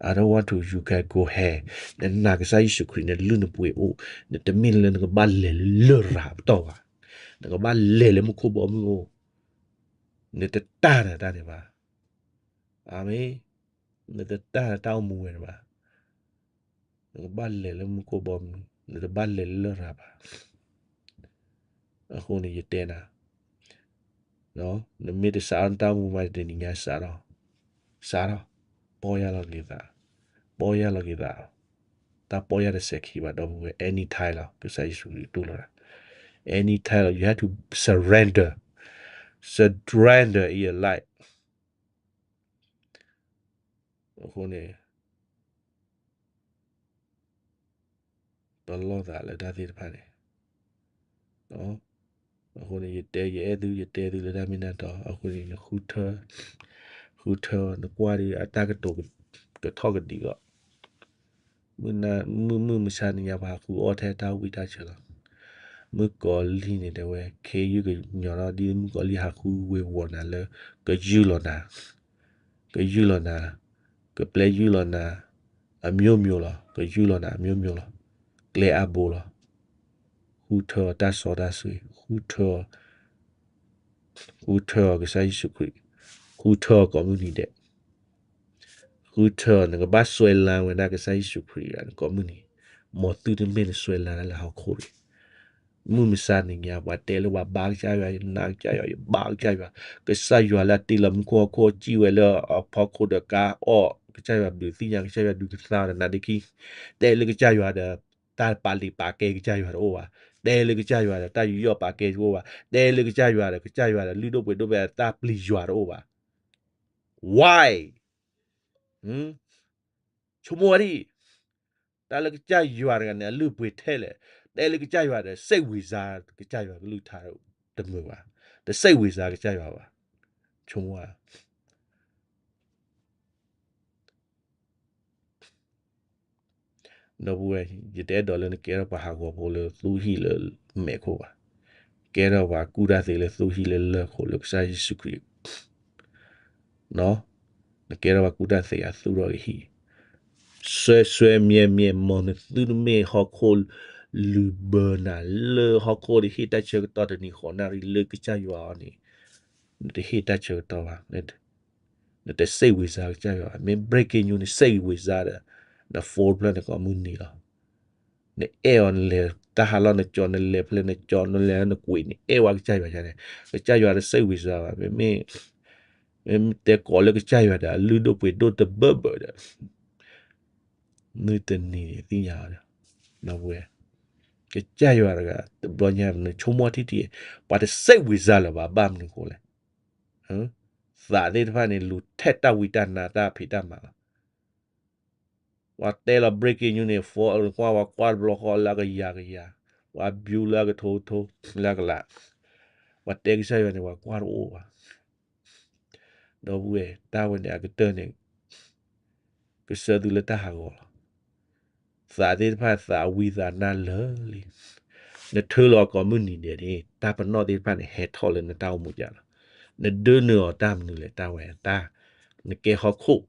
I don't want to you can go ahead, နနာ်ကစၢ်ယ့ၣ်ၡူးခရံာ် နလုၢ်နပှ့ၤအိၣ်, နတမ့ၢ်လၢနကဘၣ်လဲၤလၢလရာ်ပတီၢ်ဘၣ်, နကဘၣ်လဲၤလၢမူခိၣ်ဘီမုၢ်အိၣ်, နတတၢ်နတၢ်န့ၣ်ဘၣ် အၤမ့ၣ်, နတတၢ်တၢ်အိၣ်မူဝဲန့ၣ်ဘၣ်, နကဘၣ်လဲၤလၢမူခိၣ်ဘီမုၢ်, နတဘၣ်လဲၤလၢလရာ်ဘၣ်, အဃိန့ၣ်ယတဲနၤ, နမ့ၢ်တစးထီၣ်နတၢ်အိၣ်မူမးတနံၤညါစးထီၣ်, စးထီၣ်, ပီၢ်ယၢ်လီၤက့ၤသး, ပီၢ်ယၢ်လီၤက့ၤသး, တၢ်ပီၢ်ယၢ်တစဲးခံဘၣ်ဒီပုၢ်ဝဲၢ်, anytime လီၤ, ကစၢ်ယ့ၣ်ၡူးခရံာ်တူၢ်လိာ်တၢ်, anytime လီၤ, you have to surrender, surrender in your life အဃိန့ၣ် ပလီၢ်သးလၢတၢ်သ့ၣ်တဖၣ်န့ၣ်, အဃိန့ၣ် ယတဲ ယအဲၣ်သု ယတဲသုလၢတၢ်မ့ၢ်တၢ်တီ, အဃိန့ၣ် နဃုထၢ, ဃုထၢ နကွၢ်ဒီးအတၢ်ကတိၤကထီၣ်ကဒံးလီၤ. မုၢ်မုၢ်မဆါတနံၤညါ ပှၤဟးဃုအီၣ်ထဲတၢ်ဝံတၢ်ဆၢလီၤ. မုၣ်ကီၤလံၢ်န့ၣ်တဲဝဲ ခ့ယုၢ်ကညီၤထီၣ်ဒ်မုၣ်ကီၤလံၢ်ဟးဃုဝ့ၤဝီၤနၤလၢ ကယုၢ်လီၤနၤ, ကယုၢ်လီၤနၤ, ကပျဲယုၢ်လီၤနၤ, အမျိုးမျိုးလီၤ, ကယုၢ်လီၤနၤ အမျိုးမျိုးလီၤ, ကျဲအါဘိလီၤ. ဃုထၢအီၤတၢ်စီတၢ်ဆှံ, ဃုထၢအီၤ ဃုထၢအီၤကစၢ်ယ့ၣ်ၡူးခရံာ်, ဃုထၢအီၤကိးမုၢ်နံၤဒဲး, ဃုထၢအီၤ နကဘၣ်စွဲလၢဝဲဒၣ်ကစၢ်ယ့ၣ်ၡူးခရံာ်အဂီၢ်ကိးမုၢ်နံၤ, မ်သုတမ့ၢ်နစွဲလၢတၢ်လၢဟီၣ်ခိၣ်တဂ့ၤ. မုၢ်မဆါနံၤညါ ပှၤတဲလၢပှၤဘါကစၢ်ယွၤ, ယနာ်ကစၢ်ယွၤ, ယဘါကစၢ်ယွၤ, ကစၢ်ယွၤလၢအတ့လီၤမူခိၣ်ဟီၣ်ခိၣ် စံၣ်ဝဲလၢအဖီခိၣ်ဒီးကါအီၣ်, ကစၢ်ယွၤဘျုးသ့ၣ်ညါ, ကစၢ်ယွၤဒုးကသါဒီးနၤဒ့ခံ, တဲလၢကစၢ်ယွၤဒီး တၢ်ပာ်လ့ၤပာ်ကဲကစၢ်ယွၤတအိၣ်ဘၣ်, တဲလၢကစၢ်ယွၤဒီး တၢ်ယူးယီၣ်ပာ်ကဲတအိၣ်ဘၣ်, တဲလၢကစၢ်ယွၤဒီး ကစၢ်ယွၤဒီး လုၢ်ဒိၣ်ပှ့ၤဒိၣ်ဖဲ တၢ်ပျံၤယွၤတအိၣ်ဘၣ်. Why? ဆိကမိၣ်ဝဲဒ်အံၤ, တၢ်လၢကစၢ်ယွၤတဂၤန့ၣ် အလုၢ်အပှ့ၤထဲလဲၣ်, တဲလၢကစၢ်ယွၤဒီး စိတ်ဝင်စား ကစၢ်ယွၤကလုၢ်ကထါတမုာ်ဘၣ်, တစိတ်ဝင်စား ကစၢ်ယွၤဘၣ်. ဆိကမိၣ်ဧါ. ဒီပုၢ်ဝဲၢ်, ယတအဲၣ်ဒိးလၢနကဲထီၣ်ပှၤဟးဂီၤဖိလၢသူၣ်ဟံၣ်လၢမဲာ်ခိၣ်ဘၣ်. ကဲထီၣ်ပှၤကူၣ်တၢ်သ့လၢသူၣ်ဟံၣ်လၢလၢၢ်ခိၣ်လၢကစၢ်ယ့ၣ်ၡူးခရံာ် နကဲထီၣ်ပှၤကူၣ်တၢ်သ့အသူၣ်ထီၣ်ကဟံၣ်, စွဲစွဲမြဲမြဲ မ်နသုတမ့ၢ်ဟီၣ်ခိၣ်လုၢ်ဘၢနၤလၢဟီၣ်ခိၣ်တဟ့ၣ်တၢ်ဆၢကတီၢ်တနံၤဃီနၣ်ရံၣ်လၢကစၢ်ယွၤအီၤန့ၣ်, နတဟ့ၣ်တၢ်ဆၢကတီၢ်ဘၣ်. နတစိတ်ဝင်စား ကစၢ်ယွၤ, မ့ၢ် breaking news န့ၣ် စိတ်ဝင်စား ဒီး န phone ဖျၢၣ်န့ၣ်ကိးမုၢ်နံၤလီၤ. နအဲၣ်အီၤ နလဲၤတၢ်ဟးလီၢ် နကၠီ နလဲၤဖျဲၣ် နကၠီ နလဲၤနကွံာ် နအဲၣ်ဝဲကစၢ်ယွၤန့ၣ်, ကစၢ်ယွၤတစိတ်ဝင်စားဘၣ်. မ့မ့ၢ် မ့ၢ်တဲကိးလၢကစၢ်ယွၤဒီး အလုၢ်ဒိၣ်ပှ့ၤဒိၣ်တဘၢဘၢဒီး မုၢ်တနံၤန့ၣ်သ့ၣ်ညါအီၤဒီး, ဒီပုၢ်ဝဲၢ်, ကစၢ်ယွၤတဂၤ တဘျီညါ နဆိကမိၣ်ထံထံ, ပှၤတစိတ်ဝင်စားလၢၤဘၣ် ဘၣ်မနုၤအဃိလဲၣ်. သးသ့ၣ်တဖၣ်န့ၣ် လူၤထဲတၢ်ဝံတၢ်နါတၢ်ဖံးတၢ်မၤလီၤ. ပှၤတဲလီၤ breaking news န့ၣ် phone ကွၢ် ပှၤကွၢ်တဘျီဃီလၢအကယၤကယၤ, ပှၤ view လၢအကထိထိ လၢအကလး, ပှၤတဲကစၢ်ယွၤန့ၣ် ပှၤကွၢ်တအိၣ်ဘၣ်. ဒီပုၢ်ဝဲၢ်, တၢ်ဝဲန့ၣ်အကတၢၢ်န့ၣ် ကဆှၢသုလၢတၢ်ဟးဂီၤလီၤ. သးသ့ၣ်တဖၣ် သးဝံသးနါလၢာ်လံ. နထၢလီၤအီၤကိးမုၢ်နံၤဒဲးန့ၣ် တၢ်ပနီၣ်သ့ၣ်တဖၣ်န့ၣ် ဟဲထီၣ်လၢနတၢ်အိၣ်မူဒ်လဲၣ်. နဒၢနုာ်အီၤတၢ်မနုၤလဲၣ်, တၢ်ဝဲတၢ်, နကဲဟီၣ်ခိၣ်,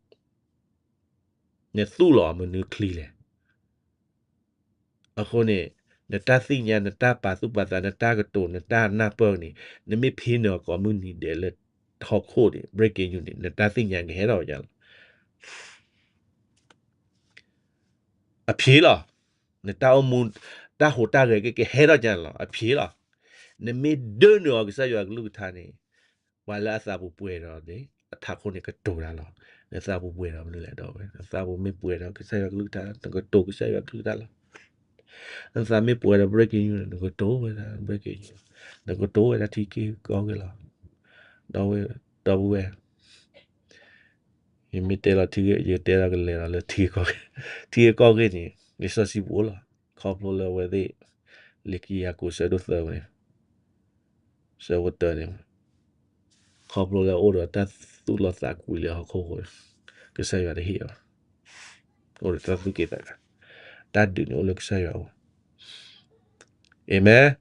နသူၣ်လီၤအီၤမနုၤချံလဲၣ်. အဃိန့ၣ် နတၢ်သ့ၣ်ညါ နတၢ်ပာ်သူၣ်ပာ်သး နတၢ်ကတိၤ နတၢ်နၢ်ပၢၢ်န့ၣ် နမ့ၢ်ဖံးနုာ်အီၤကိးမုၢ်နံၤဒဲးလၢဟီၣ်ခိၣ်န့ၣ် breaking news န့ၣ် နတၢ်သ့ၣ်ညါကဟဲထီၣ်ဝဲဒ်လဲၣ်. အဖံးလီၤ. နတၢ်အိၣ်မူ တၢ်ဟူးတၢ်ဂဲၤက ကဟဲထီၣ်ဒ်လဲၣ်လီၤ. အဖံးလီၤ. နမ့ၢ်ဒၢနုာ်အီၤကစၢ်ယွၤကလုၢ်ကထါန့ၣ် ပှၤလၢအသးပူၤပှဲၤဒီးန့ၣ် အထးခိၣ်န့ၣ်ကတိၤတၢ်လီၤ. နသးပူၤပှဲၤဒီးမနုၤလဲၣ်ဒီးဝဲ နသးပူၤမ့ၢ်ပှဲၤဒီးကစၢ်ယွၤကလုၢ်ကထါ နကတိၤကစၢ်ယွၤကလုၢ်ကထါလီၤ. နသးမ့ၢ်ပှဲၤဒီး breaking news န့ၣ် နကတိၤဝဲဒၣ် breaking news နကတိၤဝဲဒၣ်ထံက့ၢ်ကီၢ်က့ၢ်လီၤ. ဒီးဝဲ ဒီပုၢ်ဝဲၢ် ယမ့ၢ်တဲလီၤထံဂ့ၢ် ယတဲလီၤကလဲၤလီၤလၢထံဂ့ၢ်ကီၢ်ဂ့ၢ်, ထံဂ့ၢ်ကီၢ်ဂ့ၢ်န့ၣ် လံာ်စီဆှံပူၤလီၤ. ခီဖျိလၢအဝဲသ့ၣ် လံာ်ခံကယၤကိာ်ဆၢဒိၣ်သၢဝဲန့ၣ် ဆၢဖိတၢန့ၣ် ခီဖျိလၢအိၣ်ဒီးတၢ်သူၣ်လီသးကွံလၢဟီၣ်ခိၣ်အဃိ ကစၢ်ယွၤတဟ့ၣ်အီၤ, အိၣ်ဒီးတၢ်သူၣ်က့သးကါ, တၢ်ဒုးန့ၣ်အိၣ်လၢကစၢ်ယွၤအအိၣ်. အၤမ့ၣ်.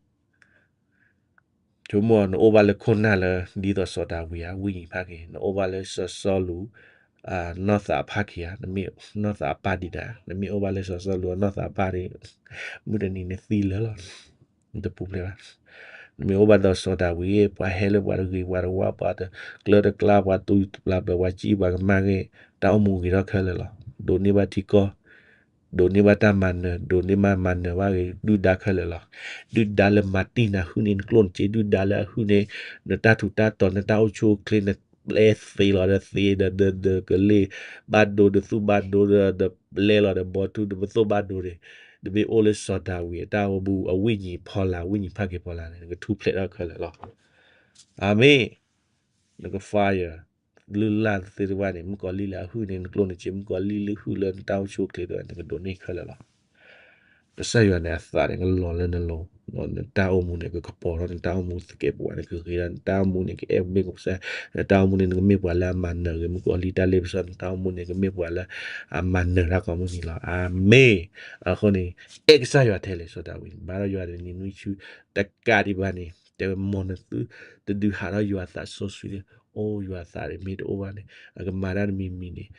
ဆိကမိၣ်နအိၣ်ဘၣ်လၢခိၣ်နၢ်လၢ ဒ်သိးစီၤဒၤဝံးဧါ ဝိညာဉ်ဖးက့ၤ, နအိၣ်ဘၣ်လၢစီၤစီလူး နီၢ်သးအဖးက့ၤဧါ, နမ့ၢ်နီၢ်သးအပၢ်ဒံးဒၣ်, နမ့ၢ်အိၣ်ဘၣ်လၢစီၤစီလူးအနီၢ်သးအပၢ်ဒီး မုၢ်တနံၤနသံလၢာ်လီၤ. နတပူၤဖျဲးဘၣ်. နမ့ၢ်အိၣ်ဘၣ်ဒီးစီၤဒၤဝံး ပှၤဟဲလၢပှၤတဂ့ၤပှၤတဝါ ပှၤတကျၢတကျါ ပှၤတူၢ်ပျၢ်ပျၢၤ ပှၤစံၣ်ပှၤကမၣ်ဂ့ၤ တၢ်အိၣ်မူဂ့ၤထီၣ်ခဲလၢာ်လီၤ. ဒိးန့ၢ်ဘၣ်ထံကီၢ် ဒိးန့ၢ်ဘၣ်တၢ်မၤနၢၤ ဒိးန့ၢ်ဘၣ်မၤနၢၤဘၣ်ဂ့ၤ ဒုၣ်ဒါခဲလၢာ်လီၤ. ဒုၣ်ဒါလၢမၤတံၢ်နၤ ဟုၣ်န့ၢ်နကျိၣ်နစ့ ဒုၣ်ဒါလၢအဟုၣ်န့ၢ် နတၢ်ထူးတၢ်တီၤ နတၢ်အိၣ်ဆူၣ်အိၣ်ချ့ နပျဲသ့လီၤဒီးသ့ဒီး ဒီးကလ့ၢ်ဘၣ်ဒိ ဒီးသူၣ်ဘၣ်ဒိ ဒီးပျဲလီၤဒီးဘီထူ ဒီးပသိၣ်ဘၣ်ဒိန့ၣ် နမ့ၢ်အိၣ်လၢစီၤဒၤဝံးအတၢ်အိၣ်မူ အဝိညာဉ်ဖီလာ် ဝိညာဉ်ဖးက့ၤဖီလာ်န့ၣ် နကထူၣ်ဖျဲးထီၣ်ခဲလၢာ်လီၤ. အၤမ့ၣ်. နက fire လုၢ်လၢ်သ့ၣ်တဖၣ်န့ၣ် မုၣ်ကီၤလံၢ်လၢအဟုၣ်န့ၢ်နကျိၣ်နစ့ မုၣ်ကီၤလံၢ်လၢဟုၣ်လၢနတၢ်အိၣ်ဆူၣ်အိၣ်ချ့သ့ၣ်တဖၣ် နကဒိးန့ၢ်ခဲလၢာ်လီၤ. ကစၢ်ယွၤန့ၣ်အသးန့ၣ် ကလီၤလၢနလိၤ, နတၢ်အိၣ်မူန့ၣ် ကကပီၤထီၣ် နတၢ်အိၣ်မူသကဲးပဝးန့ၣ် ကဂ့ၤထီၣ် နတၢ်အိၣ်မူန့ၣ် ကအဲၣ်မ့ၢ်ကစၢ်, နတၢ်အိၣ်မူန့ၣ် နကမ့ၢ်ပှၤလၢအမၤနၢၤဂ့ၤ မုၣ်ကီၤလံၢ်တၢ်လ့ပစီ နတၢ်အိၣ်မူန့ၣ် ကမ့ၢ်ပှၤလၢအမၤနၢၤတၢ်ကိးမုၢ်နံၤလီၤ. အၤမ့ၣ်. အဃိန့ၣ် အဲၣ်ကစၢ်ယွၤထဲလဲၣ် စီၤဒၤဝံး ဘၣ်ဒီးယွၤန့ၣ်နံၤနွံဆူ တကးဒံးဘၣ်န့ၣ် တဲဝဲ မ်နသုတဒုးဟးထီၣ်ယွၤအသးစီဆှံ, အိၣ်ယွၤအသးန့ၣ်မ့ၢ်တအိၣ်ဘၣ်န့ၣ် အကမၤတၢ်တမံၤမံၤန့ၣ်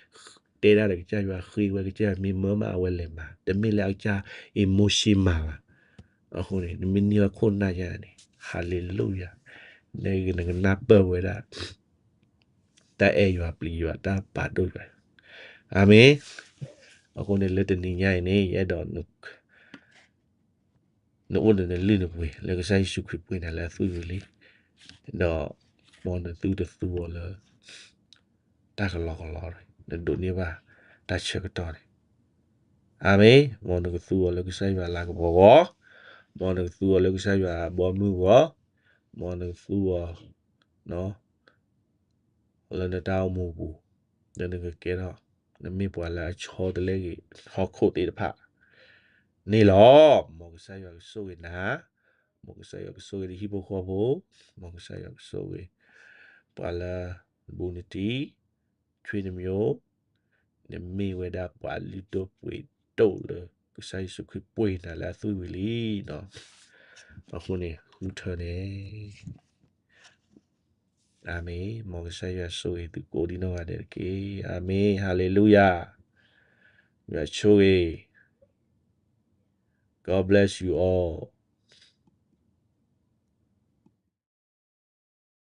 တဲဒၣ်ဒီးကစၢ်ယွၤ ဃ့ဝဲကစၢ်ယွၤ မ့ၢ်မၢမးအဝဲလဲၤမၤ တမ့ၢ်လၢအကစၢ် emotion မၤဘၣ်. အဃိန့ၣ် နမ့ၢ်န့ၢ်လၢခိၣ်နၢ်ယါန့ၣ် ဟါလ့လူယၤ နကနၢ်ပၢၢ်ဝဲဒၣ် တၢ်အဲၣ်ယွၤပျံၤယွၤ တၢ်ပာ်ဒိၣ်ယွၤ. အၤမ့ၣ်. အဃိန့ၣ် လၢတနံၤညါအံၤန့ၣ် ယအဲၣ်ဒိး နအိၣ်ဒီးနလုၢ်နပှ့ၤ လၢကစၢ်ယ့ၣ်ၡူးခရံာ်ပှ့ၤနၤလၢအသွံၣ်ဝံၤလံ, ဒီးမ်နသုတသူအီၤလၢ တၢ်ကလီကလီ, နဒိးန့ၢ်ဘၣ်တၢ်ဆၢကတီၢ်န့ၣ်, အၤမ့ၣ်, မ်နကသူအီၤလၢကစၢ်ယွၤလၤကပီၤဂီၢ်, မ်နကသူအီၤလၢကစၢ်ယွၤအဘီမုၢ်ဂီၢ်, မ်နကသူအီၤ လၢနတၢ်အိၣ်မူပူၤ, လၢနကကဲထီၣ် နမ့ၢ်ပှၤလၢအဆီတလဲဂ့ၤ ဟီၣ်ခိၣ်သ့ၣ်တဖၣ်န့ၣ်လီၤ. မ်ကစၢ်ယွၤကဆိၣ်ဂ့ၤနၤ, မ်ကစၢ်ယွၤကဆိၣ်ဂ့ၤနဟံၣ်ဖိဃီဖိ, မ်ကစၢ်ယွၤကဆိၣ်ဂ့ၤ ပှၤလၢ ဘူးနတံ ဆွေနမျိုး, နမ့ၢ်ဝဲဒၣ်ပှၤလုၢ်ဒိၣ်ပှ့ၤဒိၣ်လၢ ကစၢ်ယ့ၣ်ၡူးခရံာ်ပှ့ၤနၤလၢအသွံၣ်ဝံၤလံ. အဃိန့ၣ် ဃုထၢန့ၣ် အၤမ့ၣ်, မ်ကစၢ်ယွၤဆိၣ်ဂ့ၤသုကိးဒံနီၢ်ဂၤဒဲးတက့ၢ်. အၤမ့ၣ်, ဟါလ့လူယၤ, ယွၤဆိၣ်ဂ့ၤ, God bless you all.